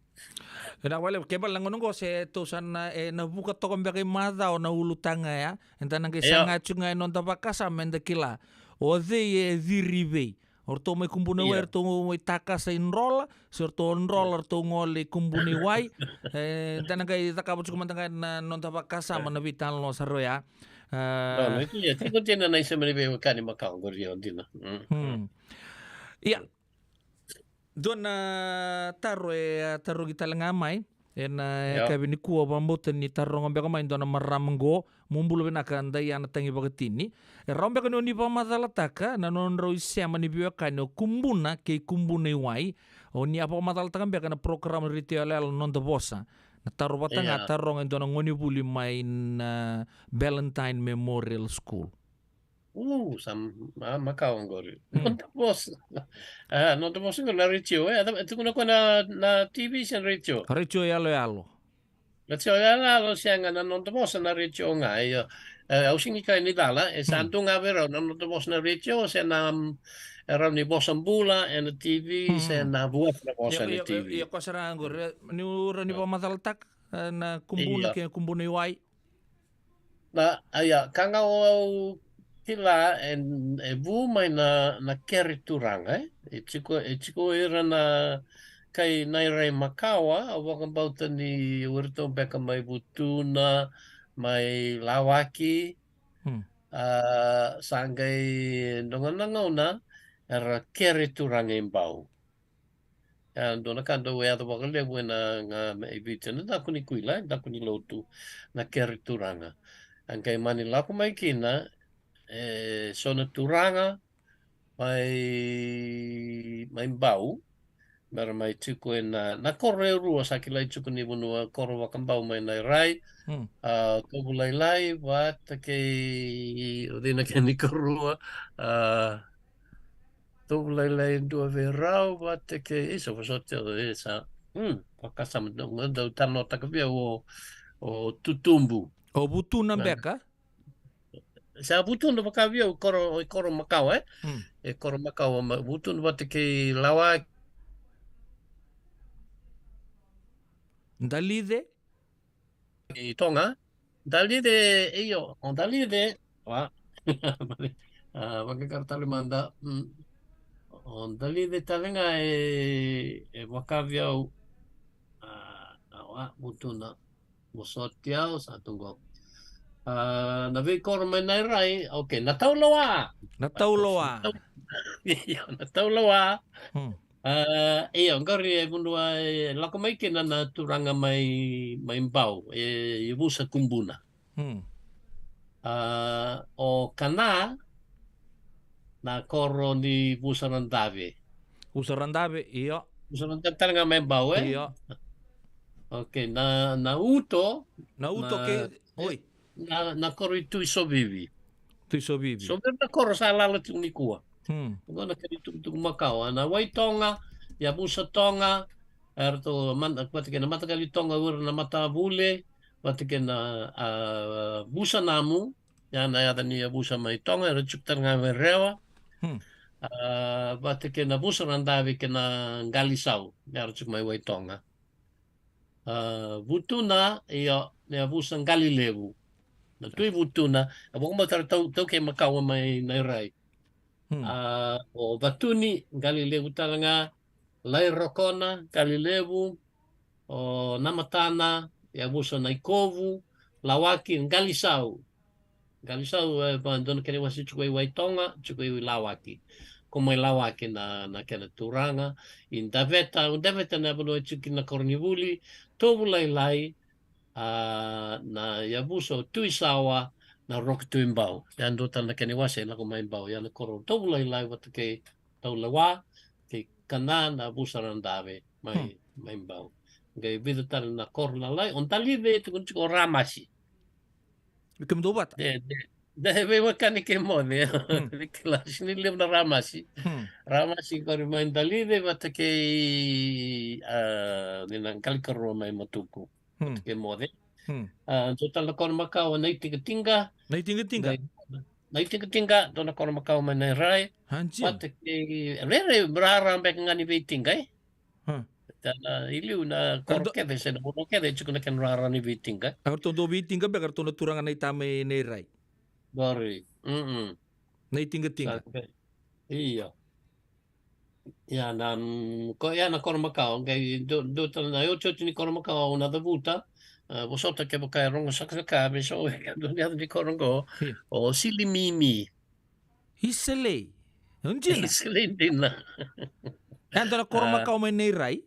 E na wale, ke bale na gauna qo se tou sa na, e, na vuka toka beka i macawa na ulutaga ya, eda na qai saga tiko ga e noda vakasama, eda kila o cei e ciri vei. O ratou mai Kubuneiwai, ratou mai takasa i Drola, se ratou o Drola, ratou gole i Kubuneiwai. E, eda na qai cakava tiko mada ga na noda vakasama, na veitalanoa sara oya. A. Io, tiko dina na isema ni veiwekani makawa qori, io, dina. Mm. Hmm. Ia, dua na taro e a tarogi tale ga mai ena yakavi nikua, au vakabauta ni taroga beka mai dua na marama qo, mo bula vinaka Daiana Tagivakatini. E rawa beka ni o ni vakamacalataka na nodrau isema ni veiwekani o Kubuna kei Kubuneiwai? O ni a vakamacalataka beka na program Retio Yaloyalo Noda Vosa. Na taro vata ga, taroga e dua na gonevuli mai na Ballantyne Memorial School. U, sa ma-, makawa qori. Hmm. Noda Vosa. A, Noda Vosa qori na retio, e, a, tukuna ko na, na T V se na retio? Retio yaloyalo. Retio yaloyalo, sega, na Noda Vosa na retio ga, io. E, au sega ni kaya ni cala, e sa tu ga vei rau na Noda Vosa na retio, se na, mm, e rau ni vosa bula ena T V, se na vuata na vosa ena T V. Io, io, io, ko sara qori, ni rau ni vakamacalataka, e, na Kubuna kei Kubuneiwai. Na, a, ia, ka ga au kila e, e vu mai na, na kere turaga, e? E tiko, e tiko ira na kai Nairai makawa, au vakabauta ni o iratou beka mai Vutuna, mai Lawaki, hmm, a, sa qai dua ga na gauna era kere turaga i Bau. A, dua na ka dau yaco vakalevu ena ga me i Viti, na daku ni kuila, daku ni lotu, na kere turaga. A qai mani lako mai kina, e, so na turaga mai, mai Bau, mera mai tiko ena, na koro e rua sa kilai tiko ni vanua, koro vakabau mai Nairai, hmm, a, Tovulailai vata kei, o cei na kena ikarua, a, Tovulailai e dua vei rau vata kei, isa, vosota, isa. Hmm, vakasama, dau, dau talanoataka vei au o, o Tutubu. O Vutuna beka? Sa Vutuna vaka vei au, koro, e koro makawa, e? Hmm. E koro makawa, ma, Vutuna vata kei Lawa. Dalice? I Toga. Dalice, io, o Dalice, wa. A, vakakara tale mada. Mm. O Dalice tale ga e, e vaka vei au. A, a, wa, Vutuna. Vosoti au, sa tu qo. A, na veikoro mai Nairai, okay, na Taulawa. Na Taulawa. Io, na Taulawa. Hmm. A, io, qori e vanua e lako mai kina na turaga mai, mai Bau, e, e Vusa Kubuna. Hmm. A, o Kana, na koro ni Vusa Radave. Vusa Radave, io. Vusa Radave tale ga mai Bau, e? Io. Okay, na, na Uto, na Uto na, ke, oi. Na, na koro i Tui Sovivi. Tui Sovivi. Sovivi na koro sa lala tu nikua. Hmm. Qo na kena itukutuku makawa. Na Waitoga, yavusa Toga, eratou, man-, vata kei na mataqali Toga, o ira na matavule, vata kei na, a, vusa Namu, ya na yaca ni yavusa mai Toga, era tiko tale ga mai Rewa. Hmm. A, vata kei na vusa Radave kei na Qalisau, era tiko mai Waitoga. A, Vutuna, io, na yavusa Qalilevu. Na Tui Vutuna, a vakabauta era tau, taukei makawa mai Nairai. Hmm. A, o Vatuni, Qalilevu tale ga, Lairokona, Qalilevu, o Namatana, yavusa Naikovu, Lawaki, Qalisau. Qalisau, e, va, dua na kena iwase tiko i Waitoga, tiko i Lawaki. Ko mai Lawaki na, na kena turaga. I Daveta, o Daveta na vanua e tiko kina na koronivuli, Tovulailai, a, na yavusa o Tuisawa, na Roki Tuibau. Ya dua tale na kena iwase e lako mai Bau. Ya na koro Tovulailai vata kei Taulewa, kei Kana na vusa Radave mai, hmm, mai Bau. Qai vica tale na koro lalai, o Dalive e tukuni tiko o Ramasi. Kemudou vata? De, de, de, veiwekani kei Moce. Hmm. Ni kila, sega ni levu na Ramasi. Hmm. Ramasi qori mai Dalive vata kei, a, ni na qalikarua mai Matuku. Hmm. Vata kei Moce. Hmm. A, dua tale na koro makawa, Naitigatiga. Naitigatiga? Nai-, Naitigatiga, dua na koro makawa mai Nairai. A, dina. Vata kei, rairai, rara beka ga ni Veitiqa, e? Hmm. Tana i liu na koro kece, se na vanua kece, e tiko na kena rara ni Veitiqa. A, ratou dau Veitiqa beka, ratou na turaga naita mai Nairai. Qori. Mm-mm. Naitigatiga. Sa, io. Ia na, mm, ko, ia na koro makawa, qai dua, dua tale na iotioti ni koro makawa au na cavuta, e, vosota kevaka e rogo sakasaka, me so, e, dua na yaca ni koro qo, io, o Silimimi. Iselei. O dina. Iselei dina. E dua na koro makawa mai Nairai.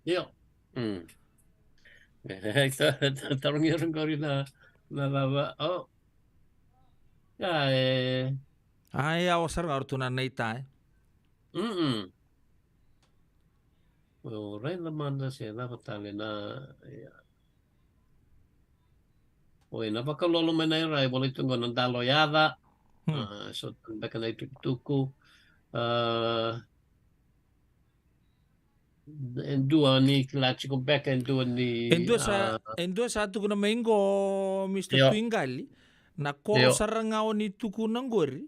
Io. Mm. E, ta-, ta-, tarogi ira qori na, na cava. O. Ia, e. A, ia, o sara ga o ratou na naita, e. Mm-mm. O raica mada se cava tale na, ia. O ina vakalolo mai Nairai, volai tu qo na Dalo Yaca. Hmm. A, so beka na itukutuku. A, e dua ni kila tiko beka, e dua ni, e dua sa, a, e dua sa tukuna mai qo, Mister Io. Tuiqali, na koro Io. Sara ga o ni tukuna qori,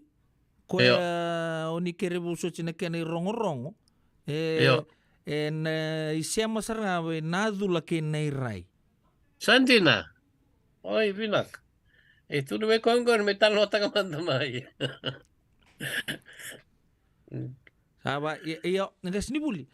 koya, Io. O ni kere vosoti na kena irogorogo, e, Io. E na isema sara ga vei Nacula kei Nairai. Sa dina. Oi, vinaka. E tukuna mai koya qori me talanoataka mada mai. Sa va, i-, io, na qasenivuli.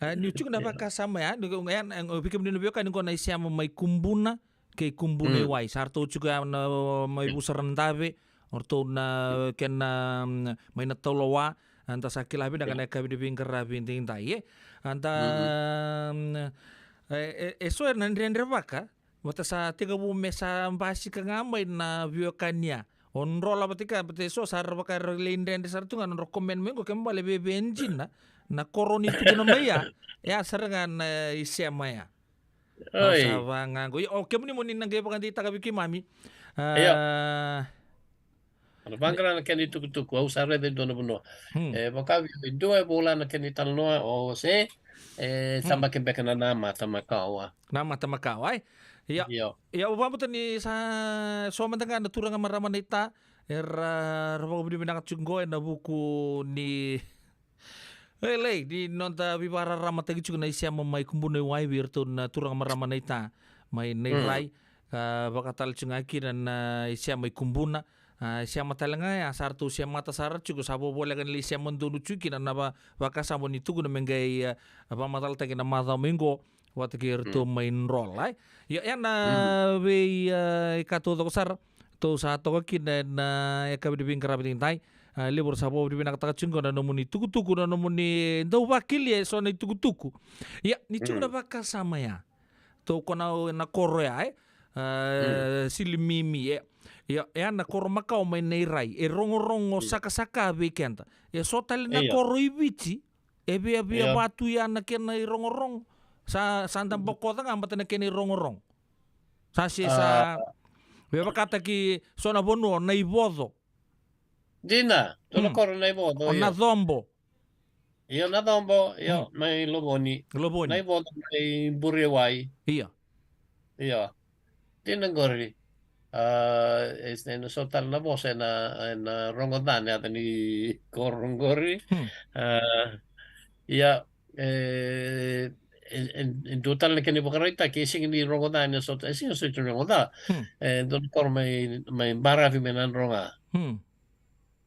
A, niu tiko na vakasama ya, ni, ya, na, vei kemuni na veiwekani qo na isema mai Kubuna, kei Kubuna i wai. Sa ratou tiko ya na, mai Vusa Radave, o ratou na, kena, mm, mai na Taulawa, eda sa kila vinaka na yakavi ni veiqaravi edaidai, e. Eda, mm, e, e, e so era na dredrevaka, vata sa tekivu me sa basika ga mai na veiwekani ya. O nodra la vata kei, vata e so sa ra vaka era lai dredre sara tu ga na nodra comment mai qo, kena ibalebale e dina, na koro ni tukuna mai ya, ya sara ga na isema ya. Oi. Au sa vaqo. Io, o kemuni mo ni na qai vakadeitaka vei keimami. A, io. Na vaqara na kena itukutuku, au sa raica e dua na vanua. Hmm. E, vaka vei au e dua e vola na kena italanoa, o se, e, hmm, tabaki beka na namata makawa. Namata makawa, ai. Ia. Io. Ia, au vakabauta ni sa so mada ga na turaga marama naita era, ra vakavinavinaka tiko qo ena vuku ni, e, lai, ni noda veivakararamataki tiko na isema mai Kubuna i Wai vei iratou na turaga marama naita mai Nairai. Ka vaka tale tiko ga kina na isema i Kubuna. A, isema tale ga ya, sa ratou semata sara tiko, sa vovoleka ni lai sema donu tiko kina na va-, vakasama ni tukuna me qai, a, vakamacalataki na macawa mai qo vata kei iratou mai Drola, e. Ia, ia na vei, a, ika taucoko sara tou sa toka kina ena, a, yakavi ni veiqaravi edaidai. A, levu era sa vakavinavinakataka tiko qo na nomuni tukutuku, na nomuni dau vakelia eso na itukutuku. Ia, ni tiko na vakasama ya. Tou ko na, na koro ya, e? A, Silimimi, e. Ia, e a na koro makawa mai Nairai, e rogorogo sakasaka vei keda. E so tale na koro i Viti e viavia vatu ya na kena irogorogo. Sa, sa da bokoca ga vata na kena irogorogo. Sa se, sa via vakataki so na vanua o Naivoco. Dina, dua na koro Naivoco, o Nacobo. Io, Nacobo, io, mai Lovoni. Lovoni. Naivoco mai Bure i Wai. Io. Io. Dina qori. A, e, e na so tale na vosa ena, ena rogoca na yaca ni koro qori. A, ia, e, e, e, e dua tale na kena ivakaraitaki, e sega ni rogoca ena so, e sega soti ni rogoca. E dua na koro mai, mai baravi mai Nadroga.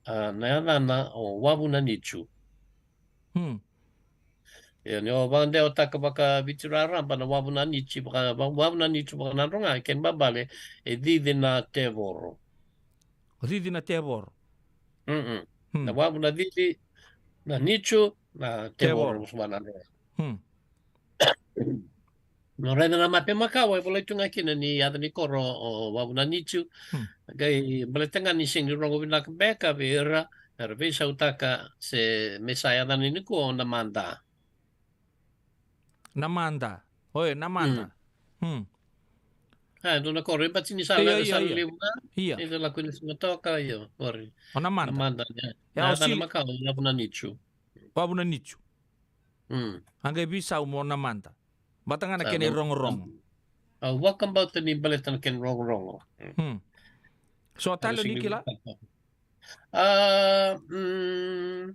A, na yacana o Wavunanitu. Ia, ni o vakadewataka vakaviti raraba na Wavunanitu vaka, va-, Wavunanitu vaka Nadroga, kena ibalebale e cici na tevoro. O cici na tevoro. Na wavu na cici, na nitu, na tevoro. Tevoro. Vaka Nadroga. Na raica na mape makawa e volai tu ga kina ni yaca ni koro o Wavunanitu. Qai baleta ga ni sega ni rogo vinaka beka vei ira era veisautaka se me sa yacana nikua o Namada. Namada. Oi, Namada. A, dua na koro e bati ni sa levu ga. Io. Ni da lako ina Sigatoka, io, qori. O Namada. Namada, ia. Ia, o yacana makawa o Wavunanitu. Wavunanitu. A qai veisau mo Namada. Vata ga na kena irogorogo. Au vakabauta ni baleta na kena irogorogo. So tale ni kila? A, mm,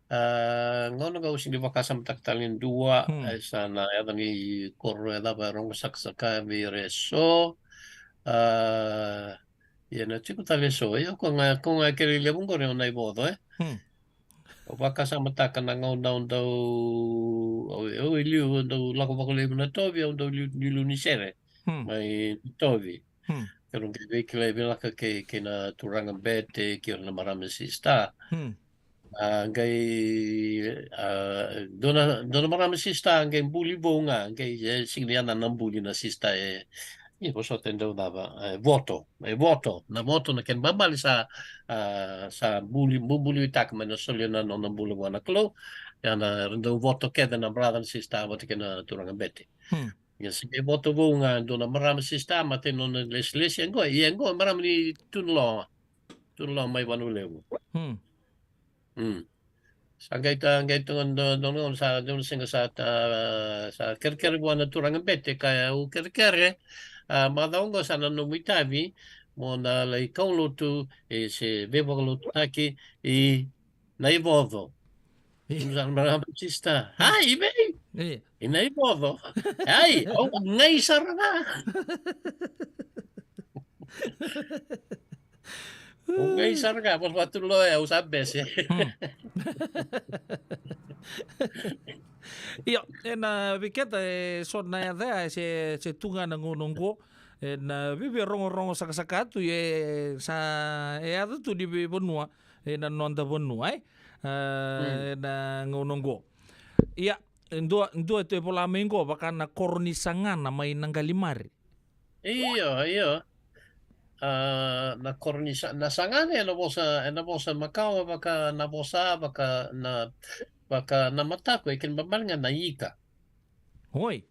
a, gauna ga au sega ni vakasamataka tale e dua, e sa na yaca ni koro e cava e rogo sakasaka vei ira eso. A, ia na tiko tale eso, ia ko ga, ko ga kere levu qori o Naivoco, e. Au vakasamataka na gauna au dau, au, au i liu, au dau lako vakalevu na tovi, au dau liu, liu, liu ni sere. Mai tovi. Keirau qai veikilai vinaka kei, kei na turaga bete, kei ira na marama sista. A, qai, a, dua na, dua na marama sista, qai buli vou ga, qai, e, sega ni yacana na buli na sista, e, e vosota e dau cava, e, voto, e voto, na voto na kena ibalebale sa, a, sa buli, bubuliwitaka mai na solia na nona bula vua na Kalou, ia na dau voto kece na brother na sista, vata kei na turaga bete. Ia se qai voto vou ga dua na marama sista, matai nona lesilesi, e qo, ia e qo, marama ni Tunuloa. Tunuloa mai Vanua Levu. Sa qai ta, qai ta, dua, dua, dua, sa, dua na siga sa ta, sa kerekere vua na turaga bete, kaya au kerekere, a, macawa qo sa na nomu itavi, mo na lai kaulotu, e se veivakalotutaki, i Naivoco. Io. Sa na marama sista. Ai, i vei? Io. I Naivoco. Ai, au qai sara ga. Au qai sara ga, vosota tu loya, au sa bese. Io, ena vei keda e so na yaca ya, se, se tu ga na gauna oqo. Ena viavia rogorogo sakasaka tu, e sa, e yaca tu ni veivanua ena noda vanua, e? A, ena gauna oqo. Ia, e dua, dua tu e vola mai qo, vaka na koro ni Sagana mai Naqalimari. Io, io. A, na koro ni Sa-, na Sagana, ena vosa, ena vosa makawa, vaka na vosa, vaka na, vaka na mataku, e kena ibalebale ga na ika. Oi.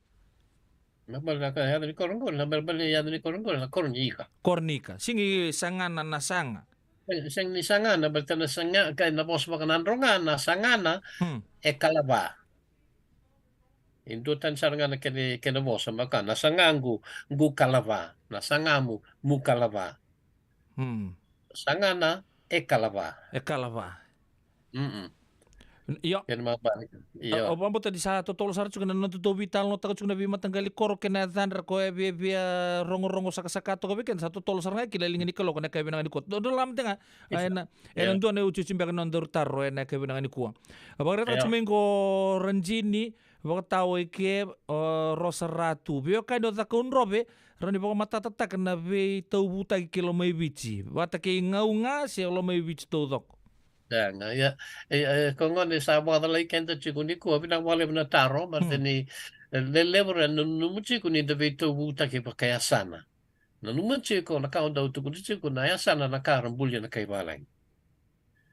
Na bale na ka, yaca ni koro qori, na bale, bale yaca ni koro qori, na koro ni ika. Koro ni ika. Sega ni Sagana na saga. E, sega ni Sagana, baleta na saga, ka na vosa vaka Nadroga, na Sagana, e kalava. E dua tani sara ga na kena, kena vosa, me vaka, na sagaqu, qu kalava. Na sagamu, mu kalava. Hmm. Sagana, e kalava. E kalava. Mm-mm. Io. Kena mabani. Io. Au vakabauta ni sa totolo sara tiko na noda tou veitalanoataka tiko na veimataqali koro kei na yacadra, ko e via, via rogorogo sakasaka toka vei keda, sa totolo sara ga kina e liga ni Kalou ena yakavi vinaka nikua. Dodro lama tena. Isa. Ena, ena dua na iuciuci beka na nodaru taro ena yakavi vinaka nikua. A vakaraitaka tiko mai qo Rajini, vakatawa i ke, o Rosa Ratu. Veiwekani o Cakaudrove, rawa ni vakamatatataka na veitauvutaki kei Lomaiviti. Vata kei Gau ga se Lomaiviti taucoko. Ia, ga, ia. E, e, ko gona sa vakacalai keda tiko nikua, vinaka vakalevu na taro, baleta ni, e, le-, levu era nanuma tiko ni da veitauvutaki vakayasana. Nanuma tiko na ka o dau tukuna tiko na yasana na ka ra bulia na kai valagi.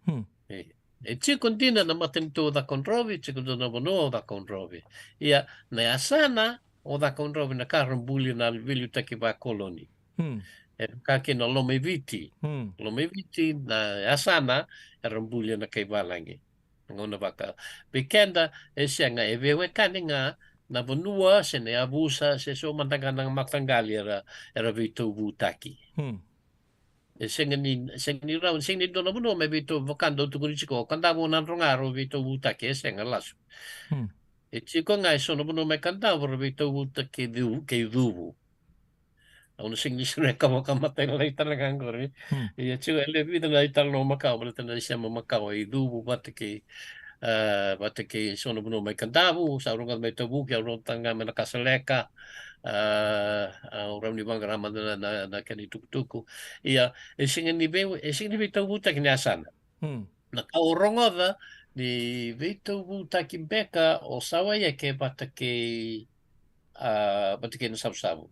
Hmm. E, e tiko dina na matanitu o Cakaudrove, e tiko dina na vanua o Cakaudrove. Ia, na yasana o Cakaudrove na ka ra bulia na veiliutaki vakoloni. Hmm. E vaka kina Lomaiviti. Hmm. Lomaiviti na yasana era bulia na kai valagi. Na gauna vaka. Vei keda, e sega, e veiwekani ga na vanua, se na yavusa, se so mada ga na mataqali era, era veitauvutaki. Hmm. E sega ni, sega ni rawa, sega ni dua na vanua me veitau, vaka dau tukuni tiko, o Kadavu o Nadroga rau veitauvutaki, e sega, lasu. Hmm. E tiko ga e so na vanua mai Kadavu rau veitauvutaki kei Cu-, kei Cuvu. Au na sega ni sureka vakamatailalai tale ga qori. Hmm. Ia tiko e levu vica na italanoa makawa, baleta na isema makawa i Cuvu vata kei, ah, vata kei so na vanua mai Kadavu, sa rogoca mai Tavuki, au rogoca ga mai Nakasaleka, ah, au rawa ni vaqara mada na, na, na kena itukutuku. Ia, e sega ni vei, e sega ni veitauvutaki na yasana. Hmm. Na ka o rogoca ni veitauvutaki beka o Sawaiyake vata kei, ah, vata kei Nasavusavu.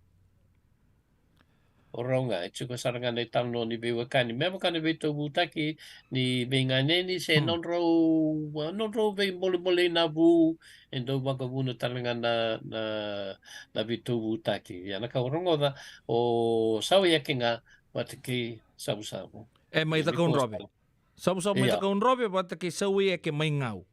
O rau ga, e tiko sara ga na italanoa ni veiwekani. Me vaka na veitauvutaki ni veiganeni se nodrau, ah, nodrau veibolebolei na vu, e dau vakavuna tale ga na, na, na veitauvutaki. Ia na ka o rogoca, o Sawaiyake ga vata kei Savusavu. E mai Cakaudrove. Savusavu mai Cakaudrove vata kei Sawaiyake mai Gau.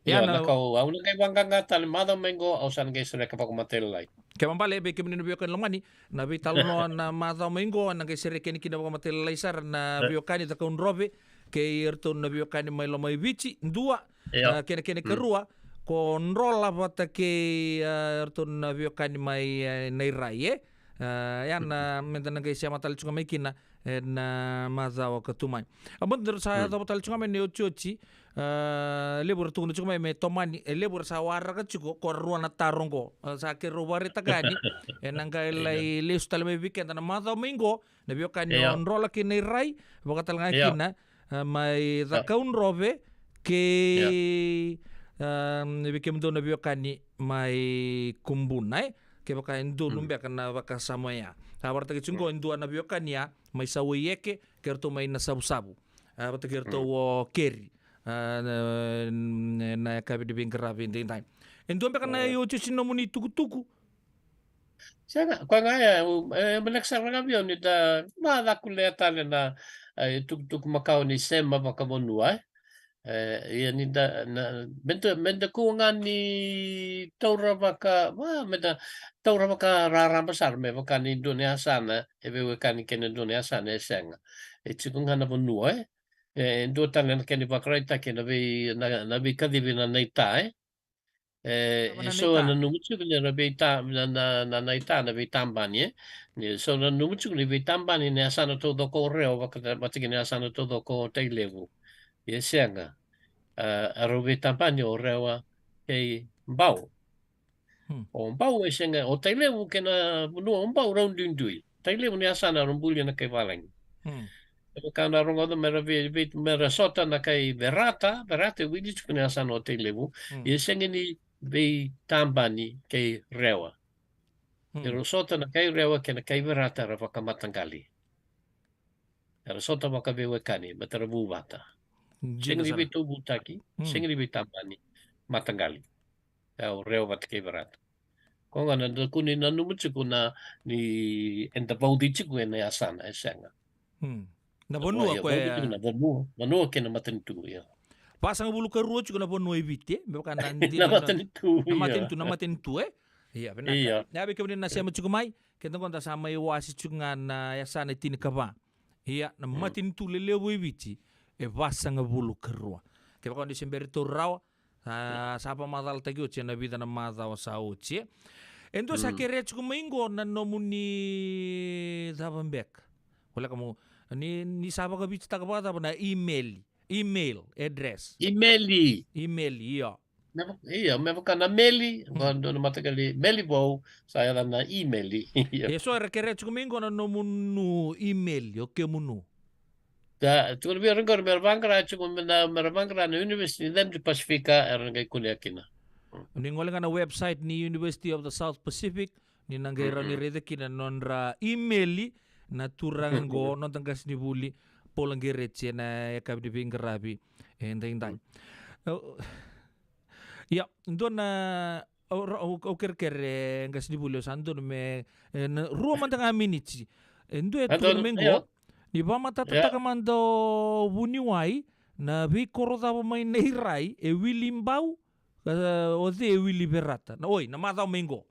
Ia, na ka au, au na qai vaqaqa tale, macawa mai qo au sa na qai sereka vakamatailalai. Kena ibalebale, vei kemuni na veiwekani lomani, na veitalanoa na macawa mai qo na qai sereki yani kina vakamatailalai sara na veiwekani Cakaudrove kei iratou na veiwekani mai Lomaiviti, dua. Io. Ah, kena, kena ikarua, ko Drola vata kei, ah, iratou na veiwekani mai, eh, Nairai, e? Ah, ia na meda na qai sema tale tu ga mai kina ena macawa ka tu mai. A, mada daru sa yacova tale tiko ga mai na iotioti, ah, levu era tukuna tiko mai me tomani, e levu era sa waraka tiko, ko rua na taro qo. Ah, sa keirau vakaraitaka yani, ena qai lai lesu tale mai vei keda na macawa mai qo, na veiwekani o Drola kei Nairai, vaka tale ga kina, ah, mai Cakaudrove, kei, ah, vei kemudou na veiwekani mai Kubuna, e? Kevaka e donu beka na vakasamoya. Sa vakaraitaki tiko qo e dua na veiwekani ya, mai Sawaiyake, kei ratou mai Nasavusavu. Ah, vata kei ratou o Keri. Ah, na, na yakavi ni veiqaravi edaidai. E dua beka na iotioti ni nomuni itukutuku? Sega, koya ga ya, e, e, baleka sara ga vei au ni da, ma, da kulea tale na, e, itukutuku makawa ni sema vakavanua, e. E, ia ni da, na, meda, meda kua ga ni taura vaka, va, meda taura vakararaba sara me vaka ni dua na yasana e veiwekani kei na dua na yasana e sega. E tiko ga na vanua, e. E, dua tale na kena ivakaraitaki na vei, na, na veikacivi na naita, e. E, e so na nanuma tiko ni ra veita, na, na, na naita na veitabani, e. Ni so na nanuma tiko ni veitabani na yasana taucoko o Rewa, vaka, vata kei na yasana taucoko o Tailevu. E sega. A, a rau veitabani o Rewa kei Bau. Hmm. O Bau e sega, o Tailevu kei na vanua o Bau rau duidui. Tailevu na yasana rau bulia na kai valagi. Hmm. E vaka na rogoca me ra vei, vei, me ra sota na kai Verata, Verata e wili tiko na yasana o Tailevu. Hmm. Ia e sega ni veitabani kei Rewa. Hmm. Ia rau sota na kai Rewa kei na kai Verata era vakamataqali. Era sota vakaveiwekani, baleta ra vu vata. Sega ni veitauvutaki, hmm, sega ni veitabani, mataqali. E o Rewa vata kei Verata. Koya ga na da kua ni nanuma tiko na ni eda vauci tiko ena yasana, e sega. Hmm. Na vanua, koya e vauci tiko na vanua, vanua kei na matanitu, ia. vasagavulu karua tiko na vanua e Viti, e? Me vaka na dina na matanitu, na matanitu, na matanitu, e? Ia, vinaka. Ia. Ia, vei kemuni na sema tiko mai, keda qo da sa mai wase tiko ga na yasana e tinikava. Ia, na matanitu lelevu e Viti, e vasagavulu karua. Kevaka o ni se bera ni taura rawa, sa, sa vakamacalataki oti ena vica na macawa sa oti, e? E dua sa kerea tiko mai qo na nomuni cava beka. Voleka mo, ni, ni sa vakavititaka vakacava na email, email address. Email. Email, io. Me va-, io, me vaka na meli, qo dua na mataqali meli vou, sa yaca na email. Io. E so era kerea tiko mai qo na nomunu email, o kemunu. Da, tiko na via raqori, mera vaqara tiko, me na, mera vaqara na University ni Cemiti Pasifika, era na qai kunea kina. Ni gole ga na website ni University of the South Pacific, ni na qai rawa ni raica kina na nodra email na turaga qo, noda qasenivuli, Paula Qereti, ena yakavi ni veiqaravi edaidai. Au, ia, dua na, au, au, au kerekere, qasenivuli, au sa donu me, e, na rua mada ga miniti. E dua e tukuna mai qo, ni vakamatatataka mada o vuniwai, na veikoro cava mai Nairai e wili Bau, e, o cei e wili Verata. Na, oi, na macawa mai qo.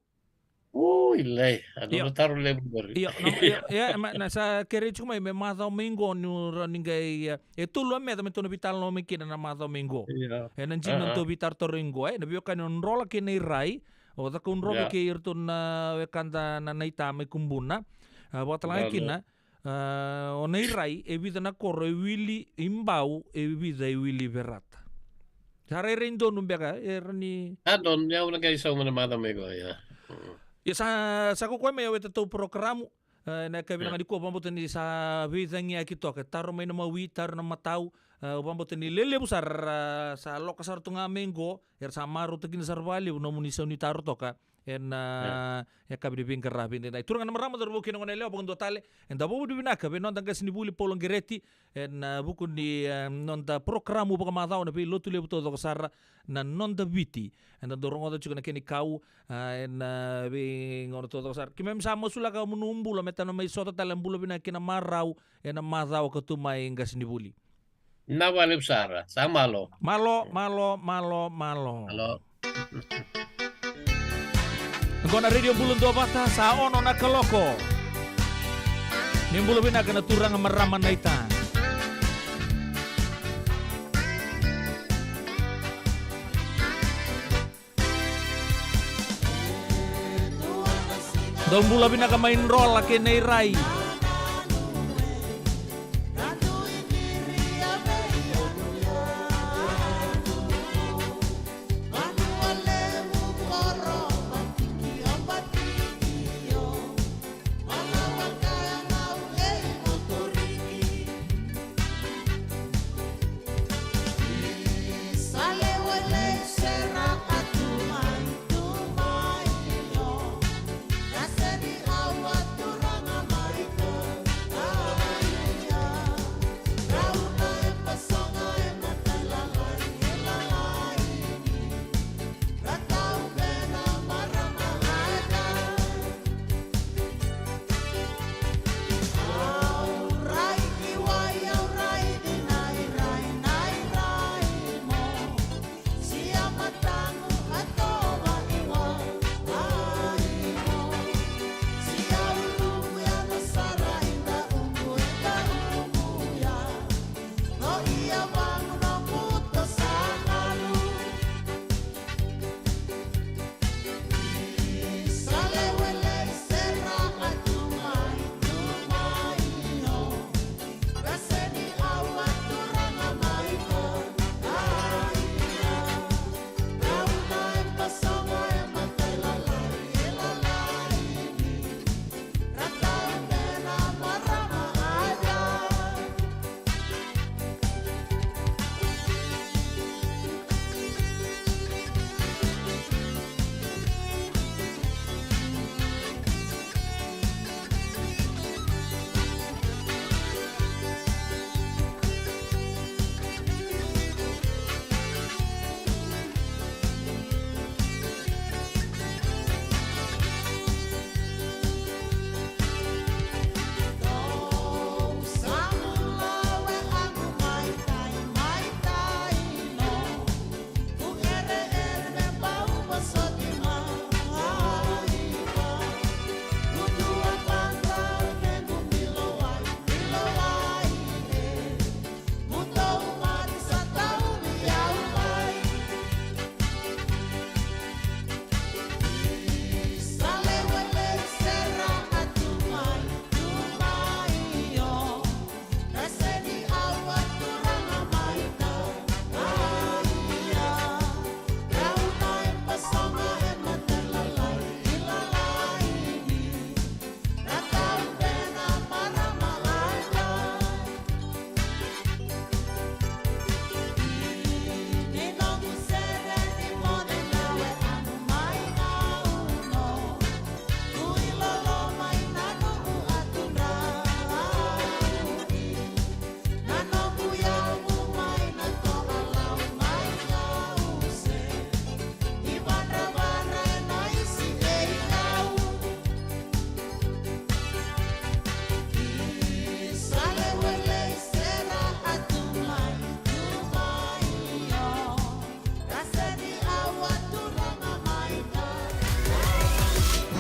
Ui, lai, a dua na taro levu qori. Io, na, io, io, e, ma, na sa kerei tiko mai me macawa mai qo ni rawa ni qai, e, e tolu a meca me tou na veitalanoa mai kina na macawa mai qo. Io. E na dina na tou veitarotaroi qo, e, na veiwekani o Drola kei Nairai, o Cakaudrove kei iratou na wekada na Naita mai Kubuna. A, vakatalega kina, a, o Nairai, e vica na koro e wili Bau, e vica e wili Verata. Sa rairai donu beka, e rawa ni. A donu, ia au na qai sauma na macawa mai qo, ia. Mm. Ia sa, sa kokoya mai au e tatou porokaramu, e, na yakavi vinaka nikua, vakabauta ni sa veicagiyaki toka, taro mai na mawi, taro na matau, e, vakabauta ni lelevu sara, sa loka sara tu ga mai qo, era sa marautaka kina sara vakalevu nomuni sau ni taro toka. Ena, e, yakavi ni veiqaravi edaidai. Turaga na marama, cauravou kei na goneyalewa, vakadua tale, eda vakavinavinaka vei noda qasenivuli Paula Qereti, ena, a, vuku ni, e, noda porokaramu vakamacawa na veilotu levu taucoko sara, na Noda Viti. Eda dau rogoca tiko na kena ikau, a, ena, a, veigauna taucoko sara. Keimami sa masulaka mo ni bula, me tou na mai sota tale, bula vinaka kei na marau, ena macawa ka tu mai, qasenivuli. Na vakalevu sara. Sa malo. Malo, malo, malo, malo. Malo. Qo na Radio Bula Duavata, sa ono na kaloko. Ni bula vinaka na turaga, marama, naita. Dou bula vinaka mai Drola kei Nairai.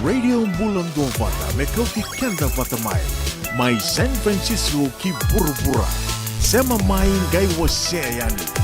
Radio Bula Duavata, me kauti keda vata mai. Mai San Francisco ki vuravura. Sema mai, qai wasea yani.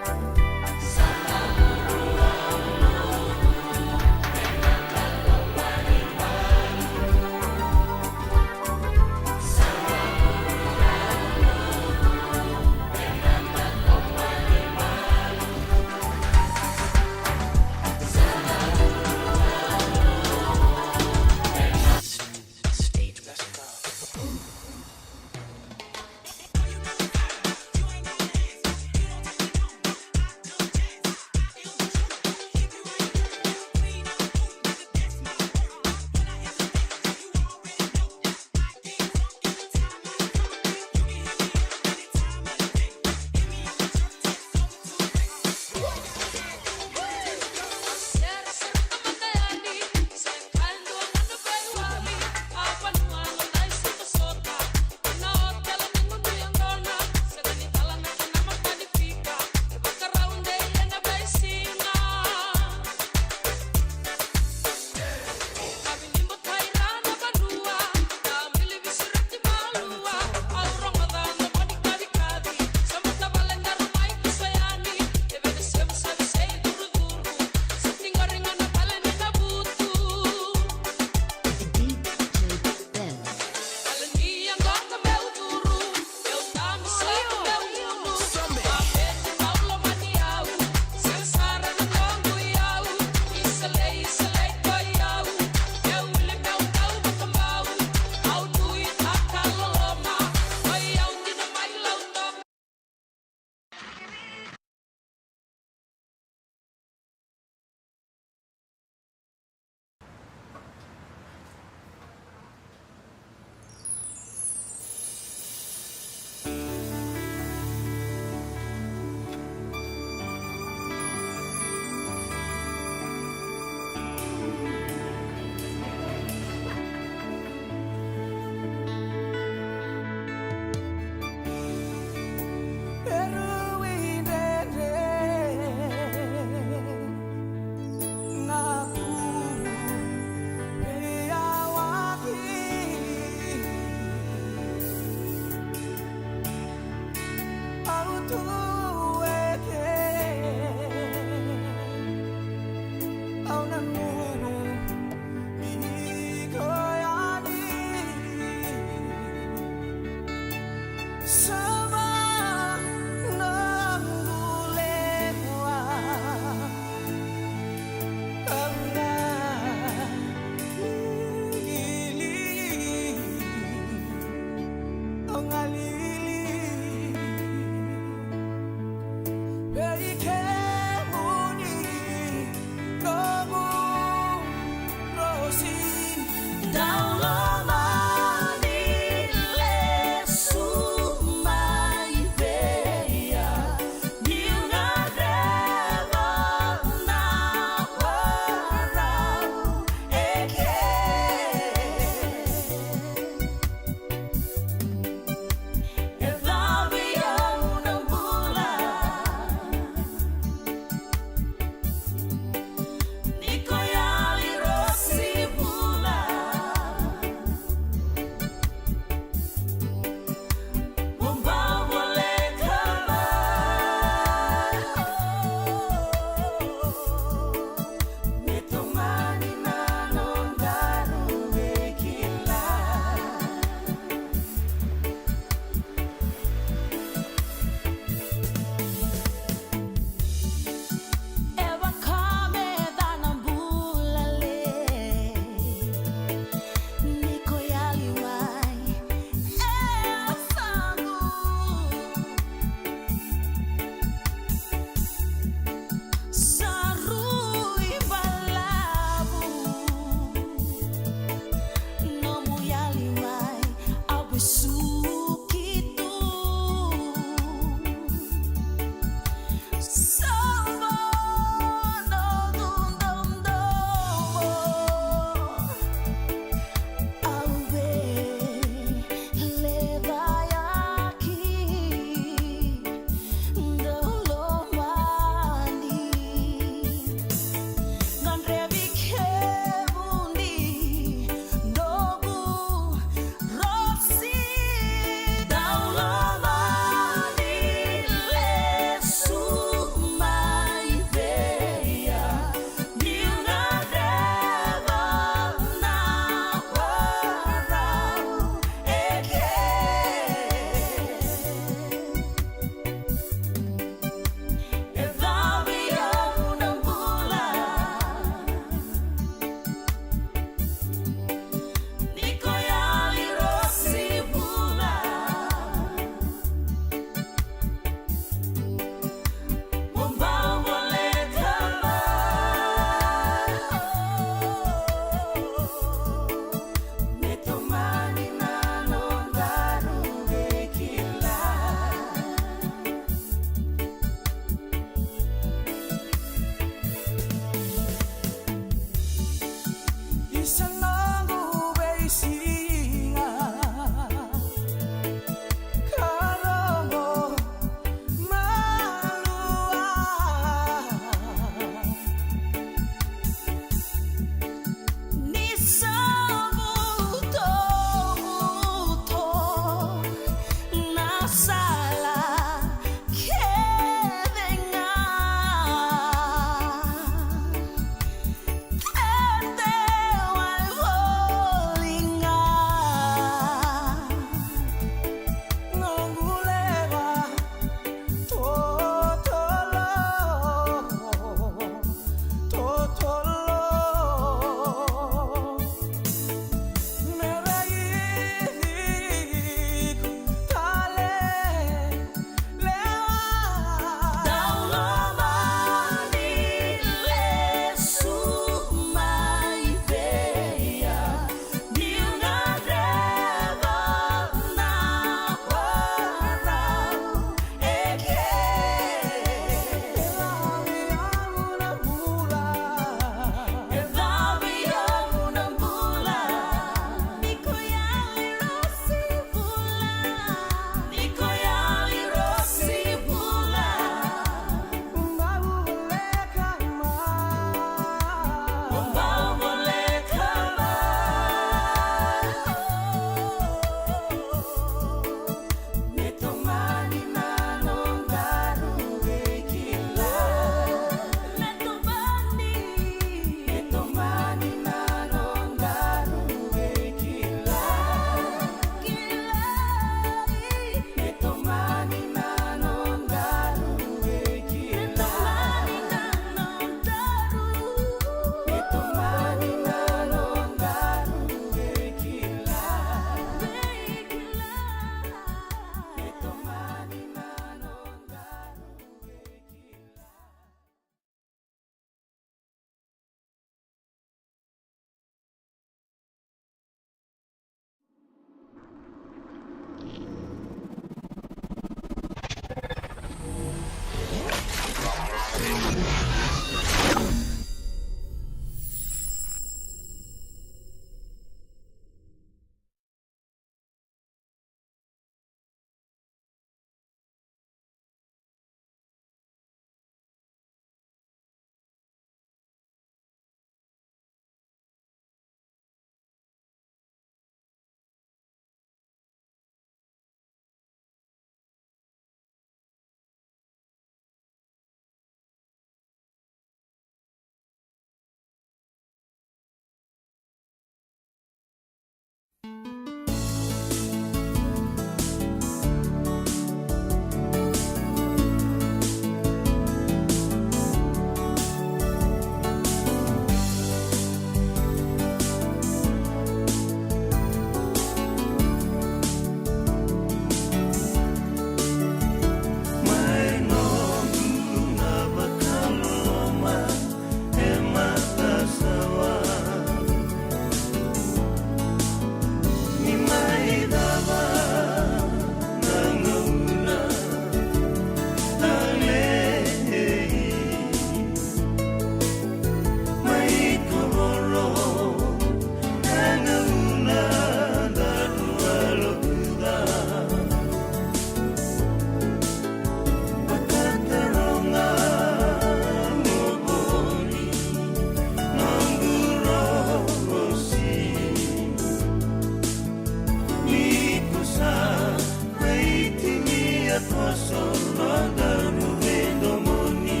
Sonoda no veidomoni.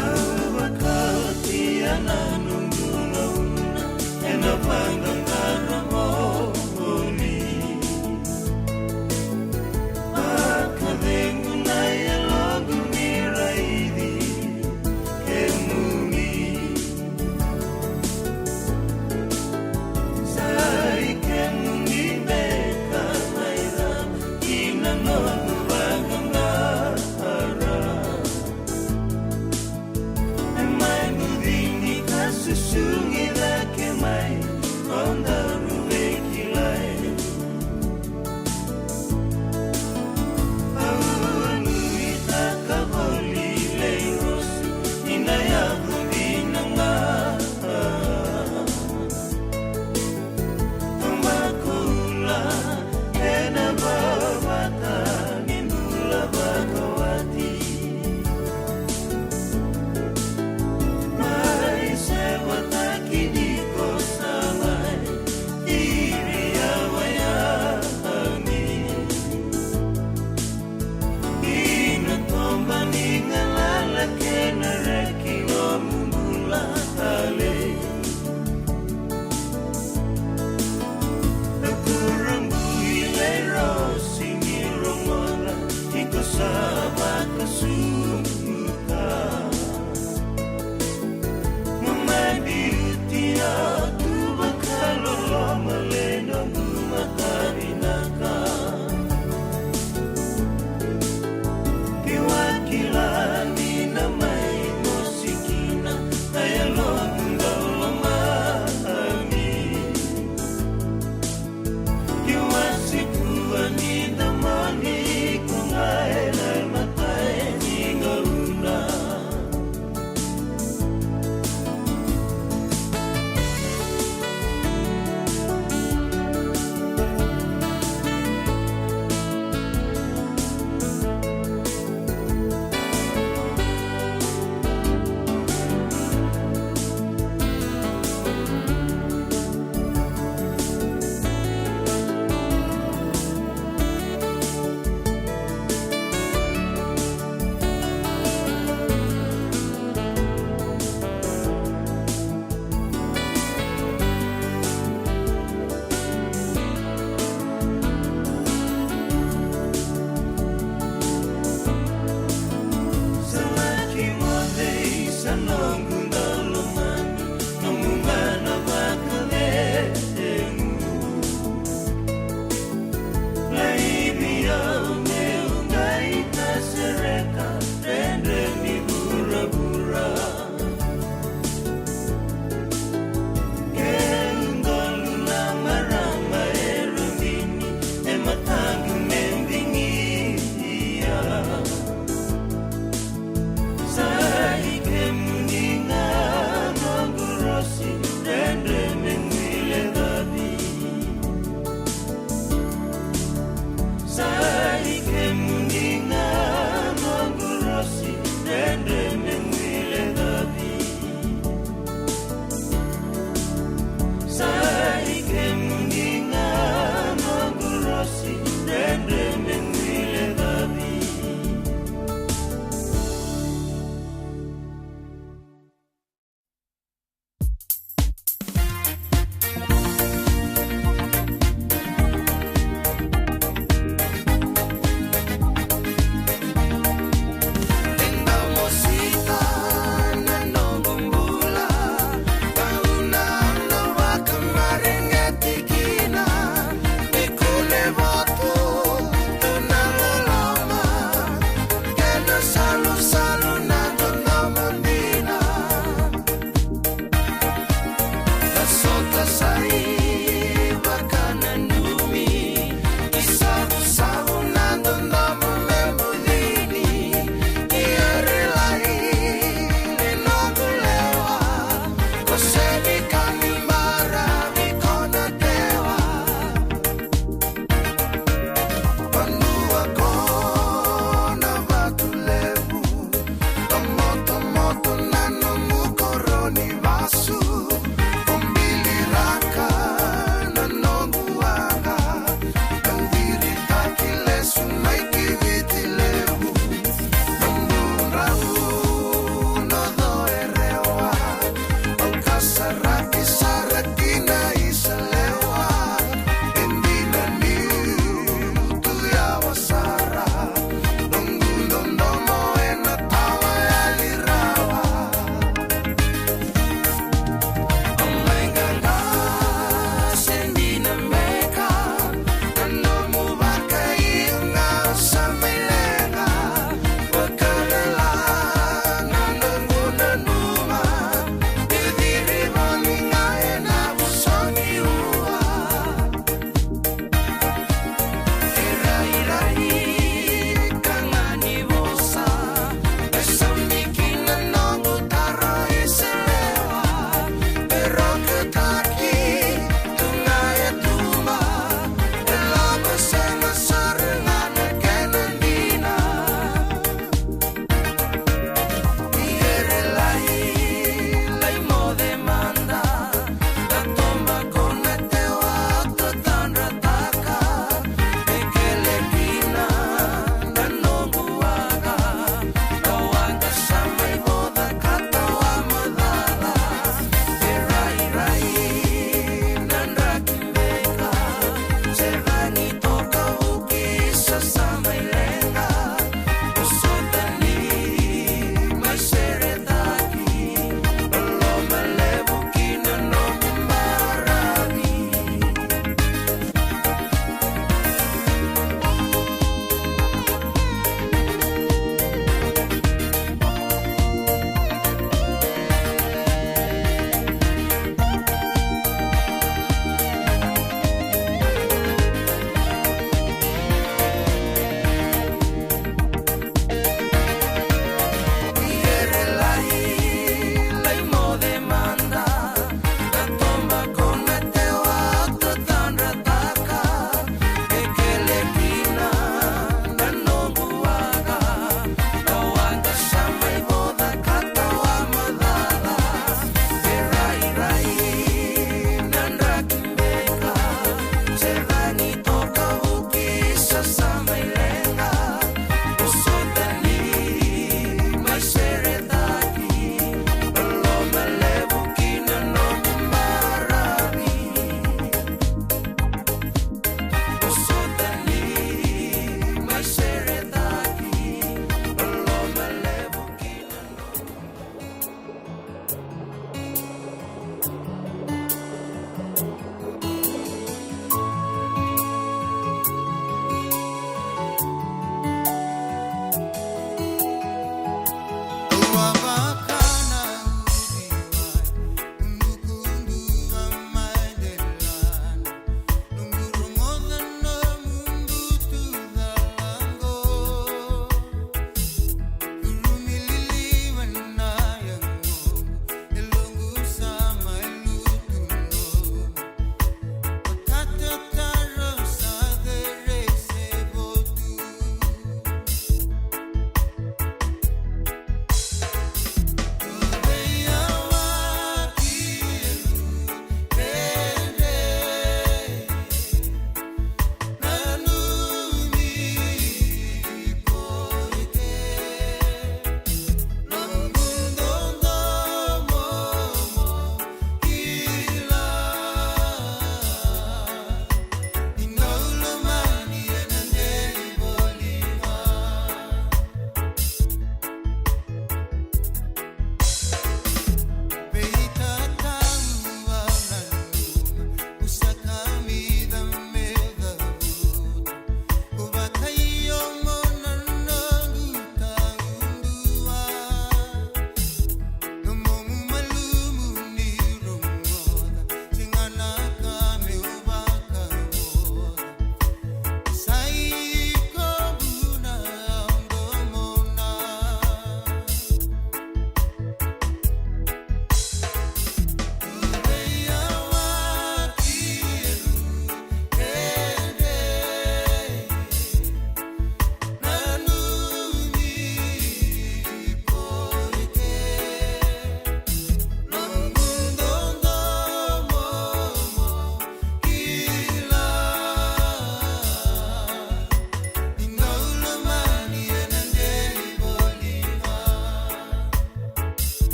Au vakatia na noqu gauna ena vaqaqara voli. Vakacegu na yaloqu ni raici kemuni. Sa i kemuni beka mai ra ki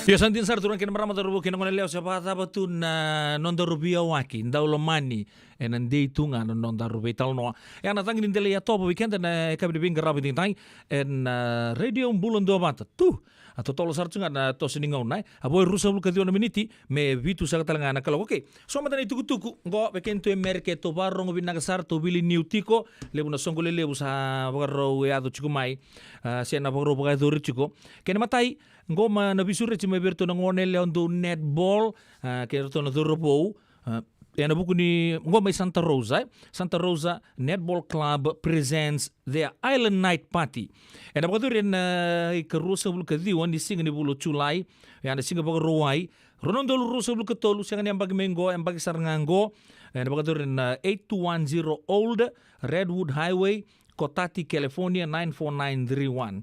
Io, sa dina sara turaga kei na marama, cauravou kei na goneyalewa, se vakacava tu na nodaru veiyawaki, dau lomani ena dei tu ga na nodaru veitalanoa. Ia na cagi ni delai e tovo vei keda na kavi ni veiqaravi digitaki ena, a, Radio Bula Duavata. Tu, a totolo sara tu ga na toso ni gauna, e. A vo e ruasagavulu ka ciwa na miniti me vitu saka tale ga na kaloko. Okei, so mada na itukutuku qo vei keda tu e Merika, e tou vakarorogo vinaka sara, tou wili niu tiko, levu na soqo lelevu sa vakarau yaco tiko mai, a, se na vakarau vakayacori tiko. Kena imatai, qo mai na veisureti mai vei iratou na goneyalewa dau netball, a, kei iratou na cauravou, a, ena vuku ni, qo mai Santa Rosa, e? Santa Rosa Netball Club presents their Island Night Party. Ena vakayacori ena, a, ikaruasagavulu ka ciwa ni siga ni vula o Julai, ia na siga Vakarauwai, rua na udolu ruasagavulu ka tolu, sega ni yabaki mai qo, yabaki sara ga qo. Ena vakayacori ena eight two one zero Old Redwood Highway, Cotati, California, nine four nine three one.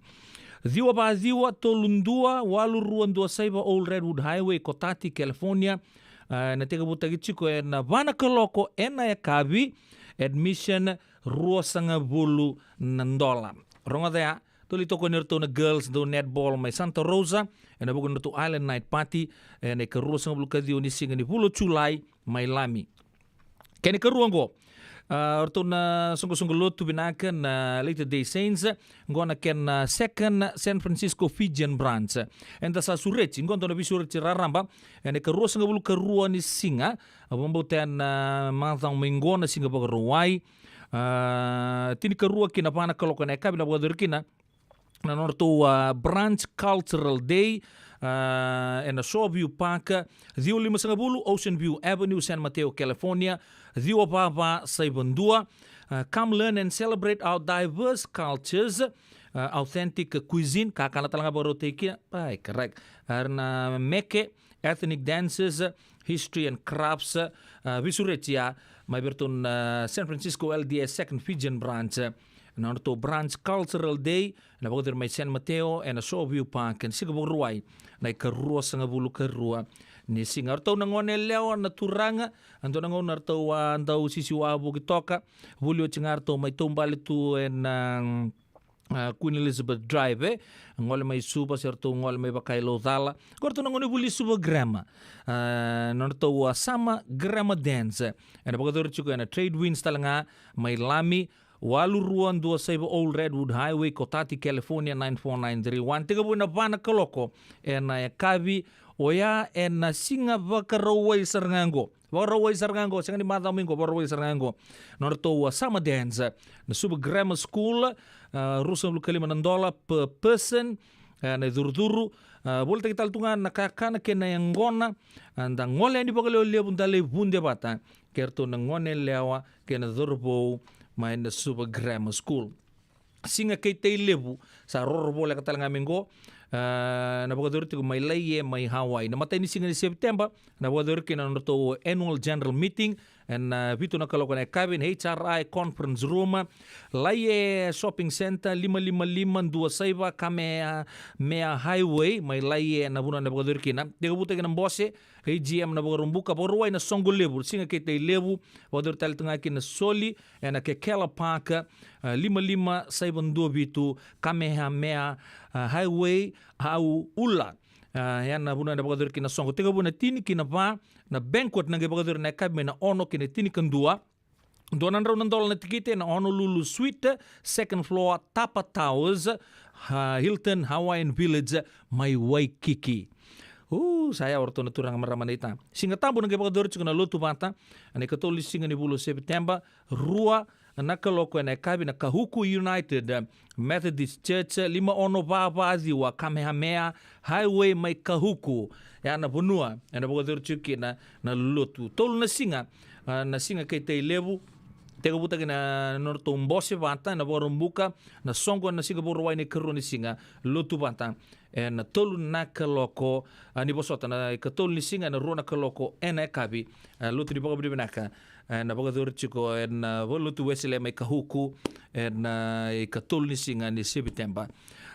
Ciwa va ciwa tolu dua walu rua dua saiva Old Redwood Highway, Cotati, California. A, ena tekivutaki tiko ena va na kaloko ena yakavi. Admission ruasagavulu na dola. Rogoca ya, tou lai tokoni iratou na girls dau netball mai Santa Rosa ena vuku ni ratou Island Night Party ena ikaruasagavulu ka ciwa ni siga ni vula o Julai mai Lami. Kena ikarua qo, a, o ratou na soqosoqo lotu vinaka na Latter Day Saints, qo na kena, a, Second San Francisco Fijian Branch. Eda sa sureti qo, dua na veisureti raraba ena ikaruasagavulu ka rua ni siga, a, vakabauta ena, a, macawa mai qo na siga Vakarauwai. A, tinikarua ki na va na kaloko ena yakavi na vakayacori kina na nodratou, a, Branch Cultural Day, a, ena Shoreview Park, ciwa limasagavulu Ocean View Avenue, San Mateo, California, ciwa va va saiva dua. A, come learn and celebrate our diverse cultures, a, authentic cuisine, kakana tale ga vakarautaki kina, pai karak, a, na meke, ethnic dances, history and crafts, a, veisureti ya mai vei iratou na San Francisco L D S Second Fijian Branch, na nodratou Branch Cultural Day, na vakayacori mai San Mateo ena Shoreview Park ena siga Vakarauwai na ikaruasagavulu ka rua ni siga. O ratou na goneyalewa, na turaga, a, dua na gauna ratou a dau sisiwa vuki toka, vuli oti ga ratou mai taubale tu ena, a, Queen Elizabeth Drive, e, gole mai Suva se ratou gole mai Vakailaucala. Qo ratou na gone vuli Suva Grammar, a, na nodratou, a, Summer Grammar Dance, ena vakayacori tiko ena Trade Winds tale ga mai Lami, walu rua dua saiva Old Redwood Highway, Cotati, California, nine four nine three one. Tekivu ena va na kaloko ena yakavi, oya ena siga Vakarauwai sara ga qo. Vakarauwai sara ga qo, sega ni macawa mai qo, Vakarauwai sara ga qo. Nodratou, a, Summer Dance, a, na Suva Grammar School, a, ruasagavulu ka lima na dola per person, a, na icurucuru, a, volitaki tale tu ga na kakana kei na yaqona, a, da gole yani vakalevulevu, da lai vude vata kei ratou na goneyalewa kei na cauravou mai na Suva Grammar School. Siga kei Tailevu, sa roro voleka tale ga mai qo, a, na vakayacori tiko mai Laie mai Hawaii. Na imatai ni siga ni Sepiteba, na vakayacori kina na nodratou annual general meeting, ena, a, vitu na kaloko ena yakavi, na H R I conference room, Laie Shopping Centre, lima lima lima dua saiva Kamehameha Highway, mai Laie na vanua na vakayacori kina. Tekivutaki na bose, A G M na Vakaraubuka, Vakarauwai na soqo levu, siga kei Tailevu, vakayacori tale tu ga kina soli ena Kekela Park, a, lima lima saiva dua vitu Kamehameha, a, Highway, Hauula. A, ya na vanua ena vakayacori kina soqo. Tekivu ena tini ki na va na banquet, na qai vakayacori ena yakavi mai na ono ki na tinikadua. Dua na drau na dola na tikite ena Honolulu Suite, second floor, Tapa Towers, a, Hilton Hawaiian Village, mai Waikiki. U, sa yawa o ratou na turaga, marama naita. Siga Tabu na qai vakayacori tiko na lotu vata ena ikatolu ni siga ni vula o Sepiteba, rua na kaloko ena yakavi, na Kahuku United Methodist Church, lima ono va va ciwa Kamehameha Highway mai Kahuku. Ya na vanua ena vakayacori tiko kina na lotu. Tolu na siga, a, na siga kei Tailevu, tekivutaki na nodratou bose vata ena Vakaraubuka, na soqo ena siga Vakarauwai na ikarua ni siga, lotu vata ena tolu na kaloko, a, ni vosota, na ikatolu ni siga ena rua na kaloko ena yakavi, a, lotu ni vakavinavinaka, a, ena vakayacori tiko ena, a, valenilotu Wesele mai Kahuku ena, a, ikatolu ni siga ni Sepiteba.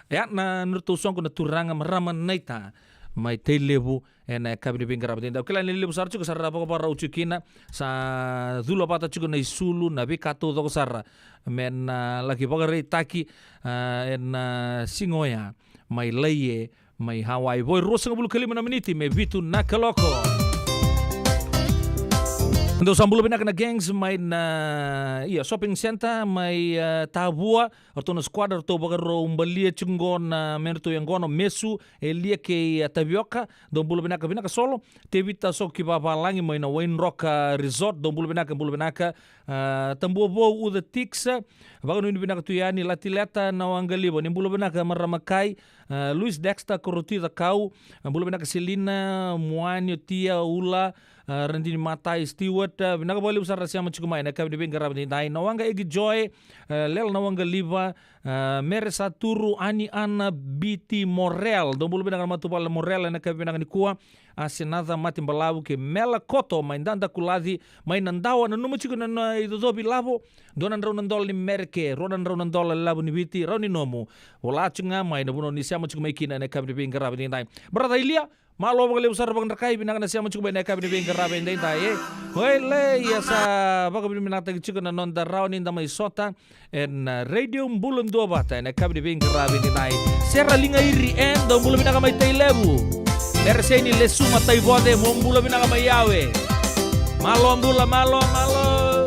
Ya na nodratou soqo na turaga, marama naita mai Tailevu ena yakavi ni veiqaravi. Dau kila ni levu sara tiko, sa ra vakavakarau tiko kina, sa cula vata tiko na isulu, na veika taucoko sara me na laki vakaraitaki, a, ena, a, siga oya mai Laie mai Hawaii. Vo e ruasagavulu ka lima na miniti me vitu na kaloko. Dou sa bula vinaka na gangs mai na, ia, shopping center mai, e, Tavua. O ratou na squad, o ratou vakarau balia tiko qo na me ratou yaqona, mesu, elia kei, e, tavioka. Dou bula vinaka, vinaka solo. Tevita Soki Vavalagi mai na Wine Rock, e, Resort. Dou bula vinaka, bula vinaka. A, Tabua Vou, Uca Tix, vakanuinui vinaka tu yani. Latileta Nawaqaliva, ni bula vinaka marama kai. A, Luis Dexter Koroti Cakau, a, bula vinaka Selina, Muani, Otia, Ula, a, Radini Matai, Stewart, a, vinaka vakalevu sara sema tiko mai na yakavi ni veiqaravi edaidai. Nawaqa Egi Joy, a, Lela Nawaqaliva, a, Mere Saturu, Ani Ana Biti Morel. Dou bula vinaka na matavuvale Morel ena yakavi vinaka nikua. A, Senaca Mati Balavu kei Mela Koto mai Dadakulaci, mai Nadawa, nanuma tiko na, na icocovi lavo, dua na drau na dola ni Mereke, rua na drau na dola lavo ni Viti, rawa ni nomu. Vola tiko ga mai na vanua ni sema tiko mai kina ena yakavi ni veiqaravi edaidai. Brother Ilia, malo vakalevu sara vakadrakai, vinaka na sema tiko mai na yakavi ni veiqaravi edaidai, e. Oilei, ia sa vakavinavinakataki tiko na noda rawa ni da mai sota ena, e, Radio Bula Duavata ena yakavi ni veiqaravi edaidai. Sera Ligairi, e, dou bula vinaka mai Tailevu. Mereseni Lesuma Taivoce, mo bula vinaka mai Yawe. Malo bula, malo, malo.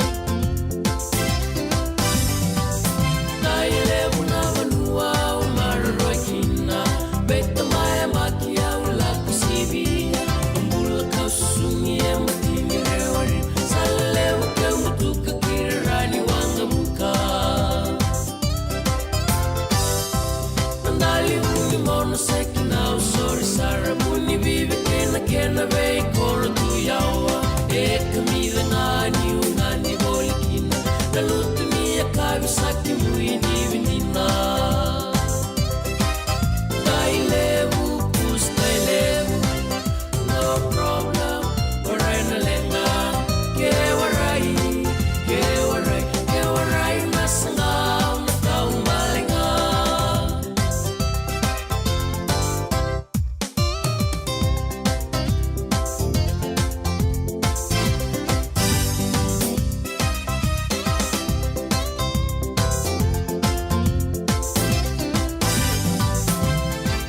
Tailevu na vanua au maroroi kina, vei tamai yabaki au lako sivia, bula kau susumi e matini rewari, sa levu keu mutuka kira rani waqavuka. Nadali vuni mono seki nau sori sara, vuni vivi kena kena veikoro tu yawa. E kamica ga niu gani voli kina, na lutu ni yakavi sa kemui ni vinina. Tailevu, pusi Tailevu. No problem, warai na leqa. Ke warai, ke warai, ke warai na saqa, na kau baleqa.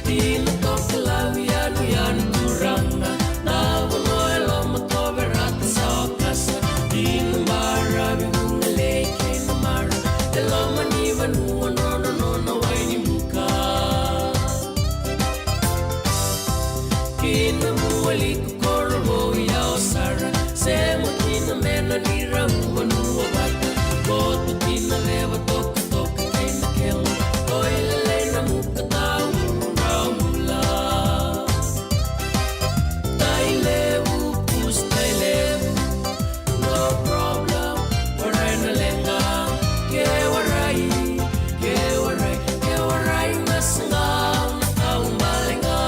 Dina toka lau yanuyanu turaga, na vanua e loma tovera sa okasa. Dina baravi vugalei kei na mara, e loma ni vanua nona nona wai ni buka. Kina mua liku koro vou yawa sara, sema kina mena ni rau vanua vata. Koto kina leva toka toka kei na kela, koilelei na muka tau drau bula. Tailevu, pusi Tailevu. No problem, warai na leqa. Ke warai, ke warai, ke warai na saqa, na kau baleqa.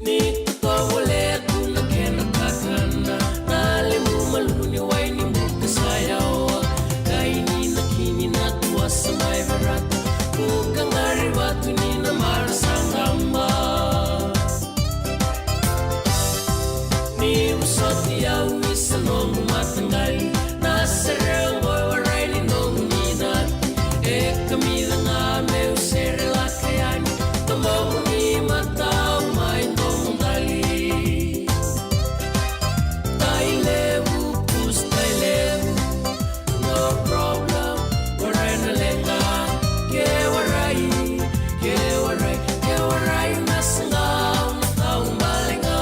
Ni tovolea tu na kena kakana, na lemu malu ni wai ni buka sa yawa. Kai ni na kini na tua sa mai verata, buka qari vatu ni na mara sa qaba. Ni vosoti au ni sa nomu mataqali, na sere oqo e warai ni nomu ni nati. E kamica ga meu sere laka yani, tobomu ni matau mai domo dali. Tailevu, pusi Tailevu. No problem, warai na leqa. Ke warai, ke warai, ke warai na saqa, na kau baleqa.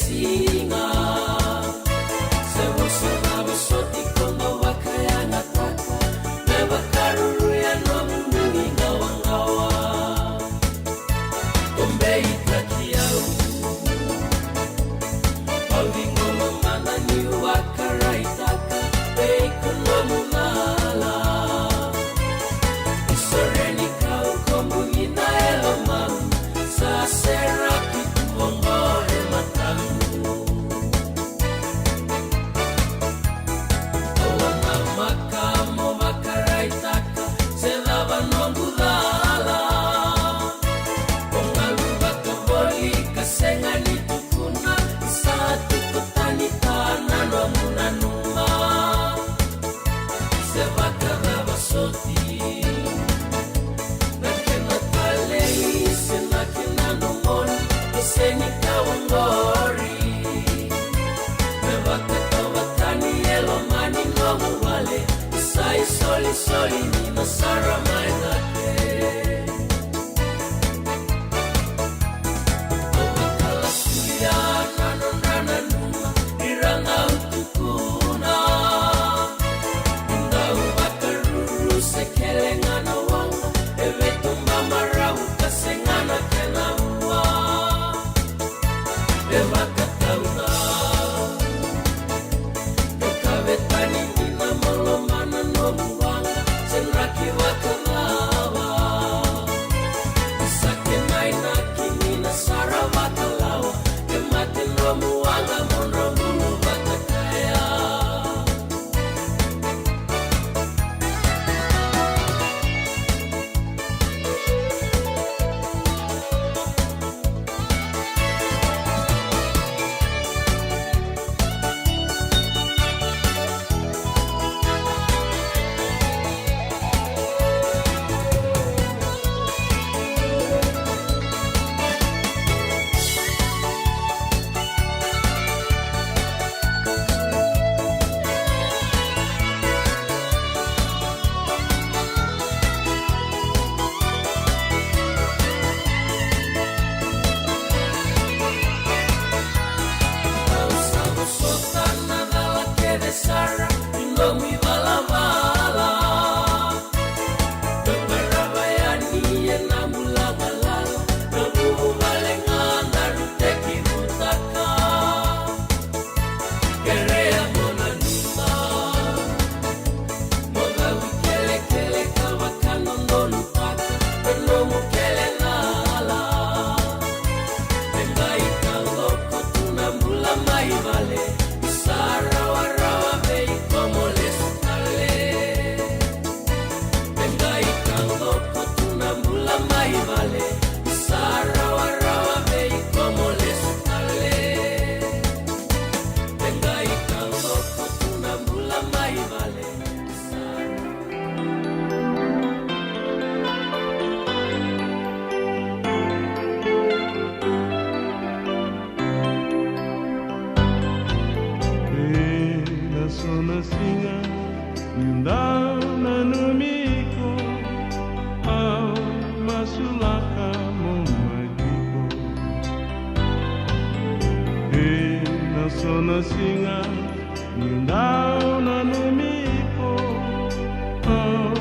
Siga. Se vosa na vosoti ko dau vakayagataka, me vakaruru ya nomu nuiqawa gawa. Ko beitaki au. Au viqoma mada niu vakaraitaka vei iko nomu cala. Isoreni kau ko bogi na yalomamu, sa seraki tu oqo e matamu. Au a namaka mo vakaraitaka se cava noqu cala. O galu vakavoli ka sega ni tukuna, sa tuku tani ta na nomu nanuma. Se vakacava soti na kena talei se na kena nomoni, e sega ni ka oqori. Me vakatauvatani e loma ni nomu vale, sa isolisoli ni na sara mai cake. Au vakalasuya na nodra nanuma, ira ga au tukuna. Dau vakaruru se kele ga na waqa, e veituba marau ka sega na kena vua. E vakatauca. Ka kavetani ni na moloma na nomu waqa, se draki vakacava. Sa kena inaki ni na sara vakalawa, e mate nomu waqa mo dra bulu vata kaya. Au sa vosota na cala kece sara ni nomu ivalavala. Ka qarava yani ena bula galala, na vuvale ga daru tekivutaka. Kerea mo nanuma, mo cau ikelekele ka vakadodonutaka na nomu kele cala. E qai taqoko tu na bula mai vale, ni sa rawarawa vei iko mo lesu tale. E qai taqoko tu na bula mai vale, ni sa rawarawa vei iko mo lesu tale. E qai taqoko tu na bula mai vale, ni sa Ena so na siga niu dau nanumi iko, au masulaka mo mai tiko. Ena so na siga niu dau nanumi iko, au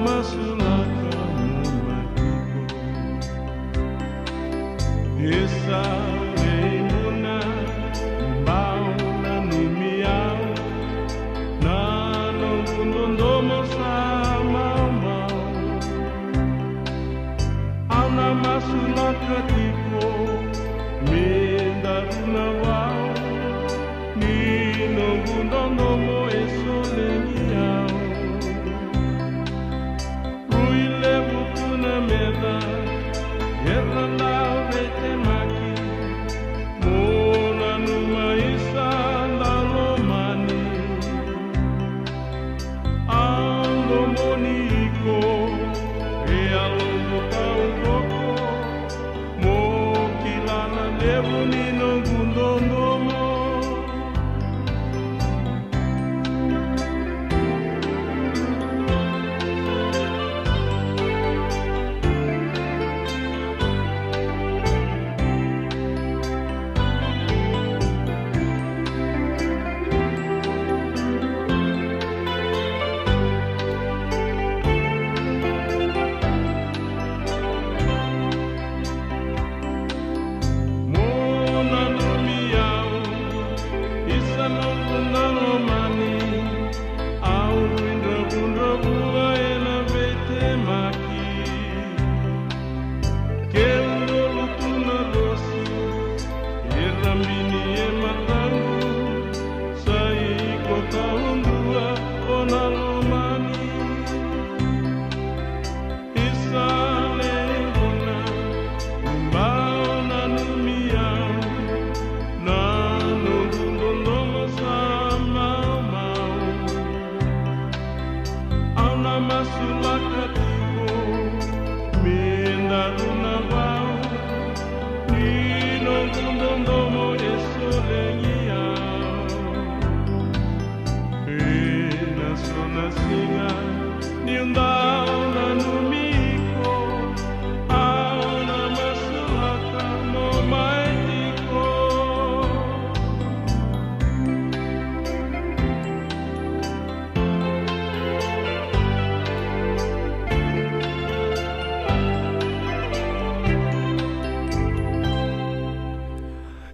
masulaka mo mai tiko. E sa vei muna bau nanumi au, na noqu dodomo sa maumau. Au na masulaka tiko me daru na vau, ni noqu dodomo e soleni au. Rui levu tu na meca, era dau veitemaki, mo nanuma isa da lomani. Au domoni iko, e yaloqu taucoko, mo kila na levu ni noqu dodomo.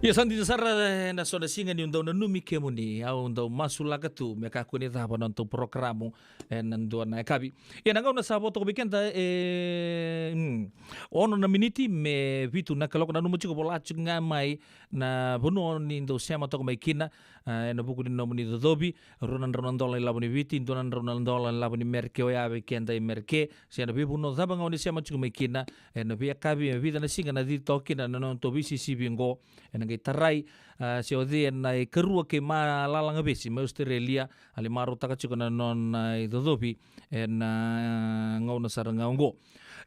Ia sa dina sara ena so na siga niu dau nanumi kemuni, au dau masulaka tu me kakua ni cava na nodatou porokaramu ena dua na yakavi. Ia na gauna sa vo toka vei keda e, mm, ono na miniti me vitu na kaloko. Nanuma tiko vola tiko ga mai na vanua ni dau sema toka mai kina, a, ena vuku ni nomuni cocovi, rua na drau na dola ilavo ni Viti, dua na drau na dola ilavo ni Merika, oya vei keda i Merika, se na veivanua cava ga o ni sema tiko mai kina, ena veiyakavi e vica na siga na cicivaki kina na nodatou veisisivi oqo, ena qai tarai, a, se o cei ena ikarua kei Malala Gavesi mai Australia, a lai marautaka tiko na nona icocovi ena, a, gauna sara ga oqo.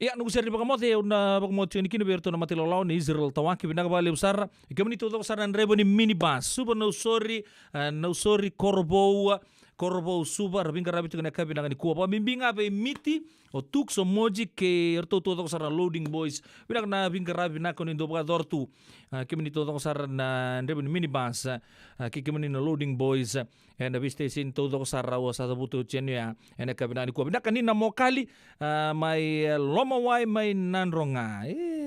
Ia, noqu sere ni vakamoce, au na vakamoce tiko yani kina vei iratou na matailawalawa na Israel Tawake, vinaka vakalevu sara. I kemuni taucoko sara na draiva ni minibus, Suva, Nausori, a, Nausori, Korovou, Korovou, Suva, ra veiqaravi tiko ena yakavi vinaka nikua. Vakabibi ga vei Miti, o Tuks, o Moji, kei iratou taucoko sara na loading boys. Vinaka na veiqaravi vinaka ni dau vakayacora tu. A, kemuni taucoko sara na draiva ni minibus, a, kei kemuni na loading boys, a, ena veisiteseni taucoko sara au sa cavuta oti yani oya ena yakavi vinaka nikua. Vinaka ni na Mokali, a, mai, e, Lomawai mai Nadroga.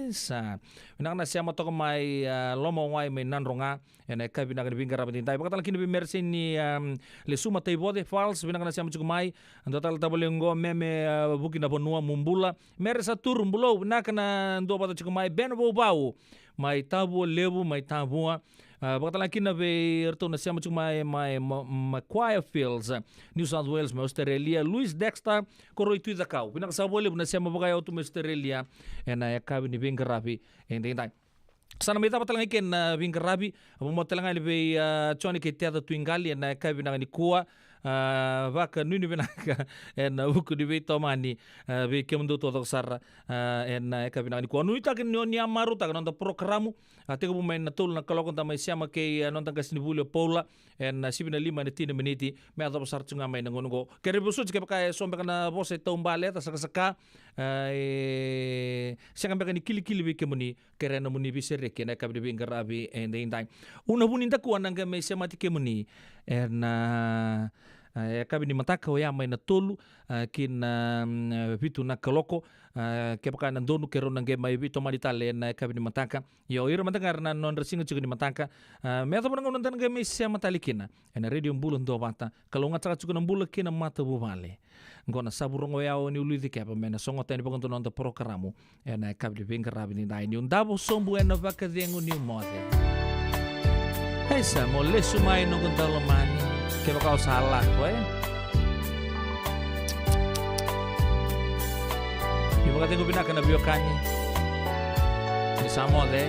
Isa. Vinaka na sema toka mai, a, Lomawai mai Nadroga ena yakavi vinaka ni veiqaravi edaidai. Vakatale kina vei Mereseni, a, Lesuma, Taivoce, Fals, vinaka na sema tiko mai. Dua tale tavale oqo, Meme, a, Vukinavanua, Mubula. Mere Saturu, Bulou, vinaka na duavata tiko mai. Ben Vauvau mai Tavua Levu, mai Tavua. A, vakatale kina vei iratou na sema tiko mai, mai, ma, Macquarie Fields, a, New South Wales, mai Australia. Louis Dexter, Koroi Tui Cakau. Vinaka saka vakalevu na sema vakayau tu mai Australia ena yakavi ni veiqaravi edaidai. Sa na mai cava tale ga i ke na veiqaravi, a, vakamoce tale ga yani vei, a, Joni kei Teca Tuiqali ena yakavi vinaka nikua, a, vakanuinui vinaka ena vuku ni veitomani, a, vei kemudou taucoko sara, a, ena yakavi vinaka nikua. Nuitaki ni o ni a marautaka na noda porokaramu, a, tekivu mai na tolu na kaloko da mai sema kei, a, noda qasenivuli o Paula, ena sivi na lima ena tini na miniti, me yacova sara tu ga mai na gauna oqo. Kere vosoti kevaka e so beka na vosa e taubale, cakacaka, a, e sega beka ni kilikili vei kemuni, kere na nomuni veisereki ena yakavi ni veiqaravi edaidai. Una Vunidakua na qai mai semati kemuni ena, a, yakavi ni mataka oya mai na tolu, a, ki na, mm, vitu na kaloko, a, kevaka na donu keirau na qai mai veitomani tale ena yakavi ni mataka. Io, ira mada ga era na nodra siga tiko ni mataka, a, me yacova na gauna da na qai mai sema tale kina ena Radio Bula Duavata. Kalougata saka tiko na bula kei na matavuvale. Qo na Savu Rogo Yau, o Niu Luici Kepa, me na sogota yani vakadua na noda porokaramu ena yakavi ni veiqaravi edaidai. Niu davo sobu ena vakacegu niu moce. Isa, mo lesu mai noqu daulomani, kevaka o sa lako, e? Ni vakacegu vinaka na veiwekani. Ni sa moce.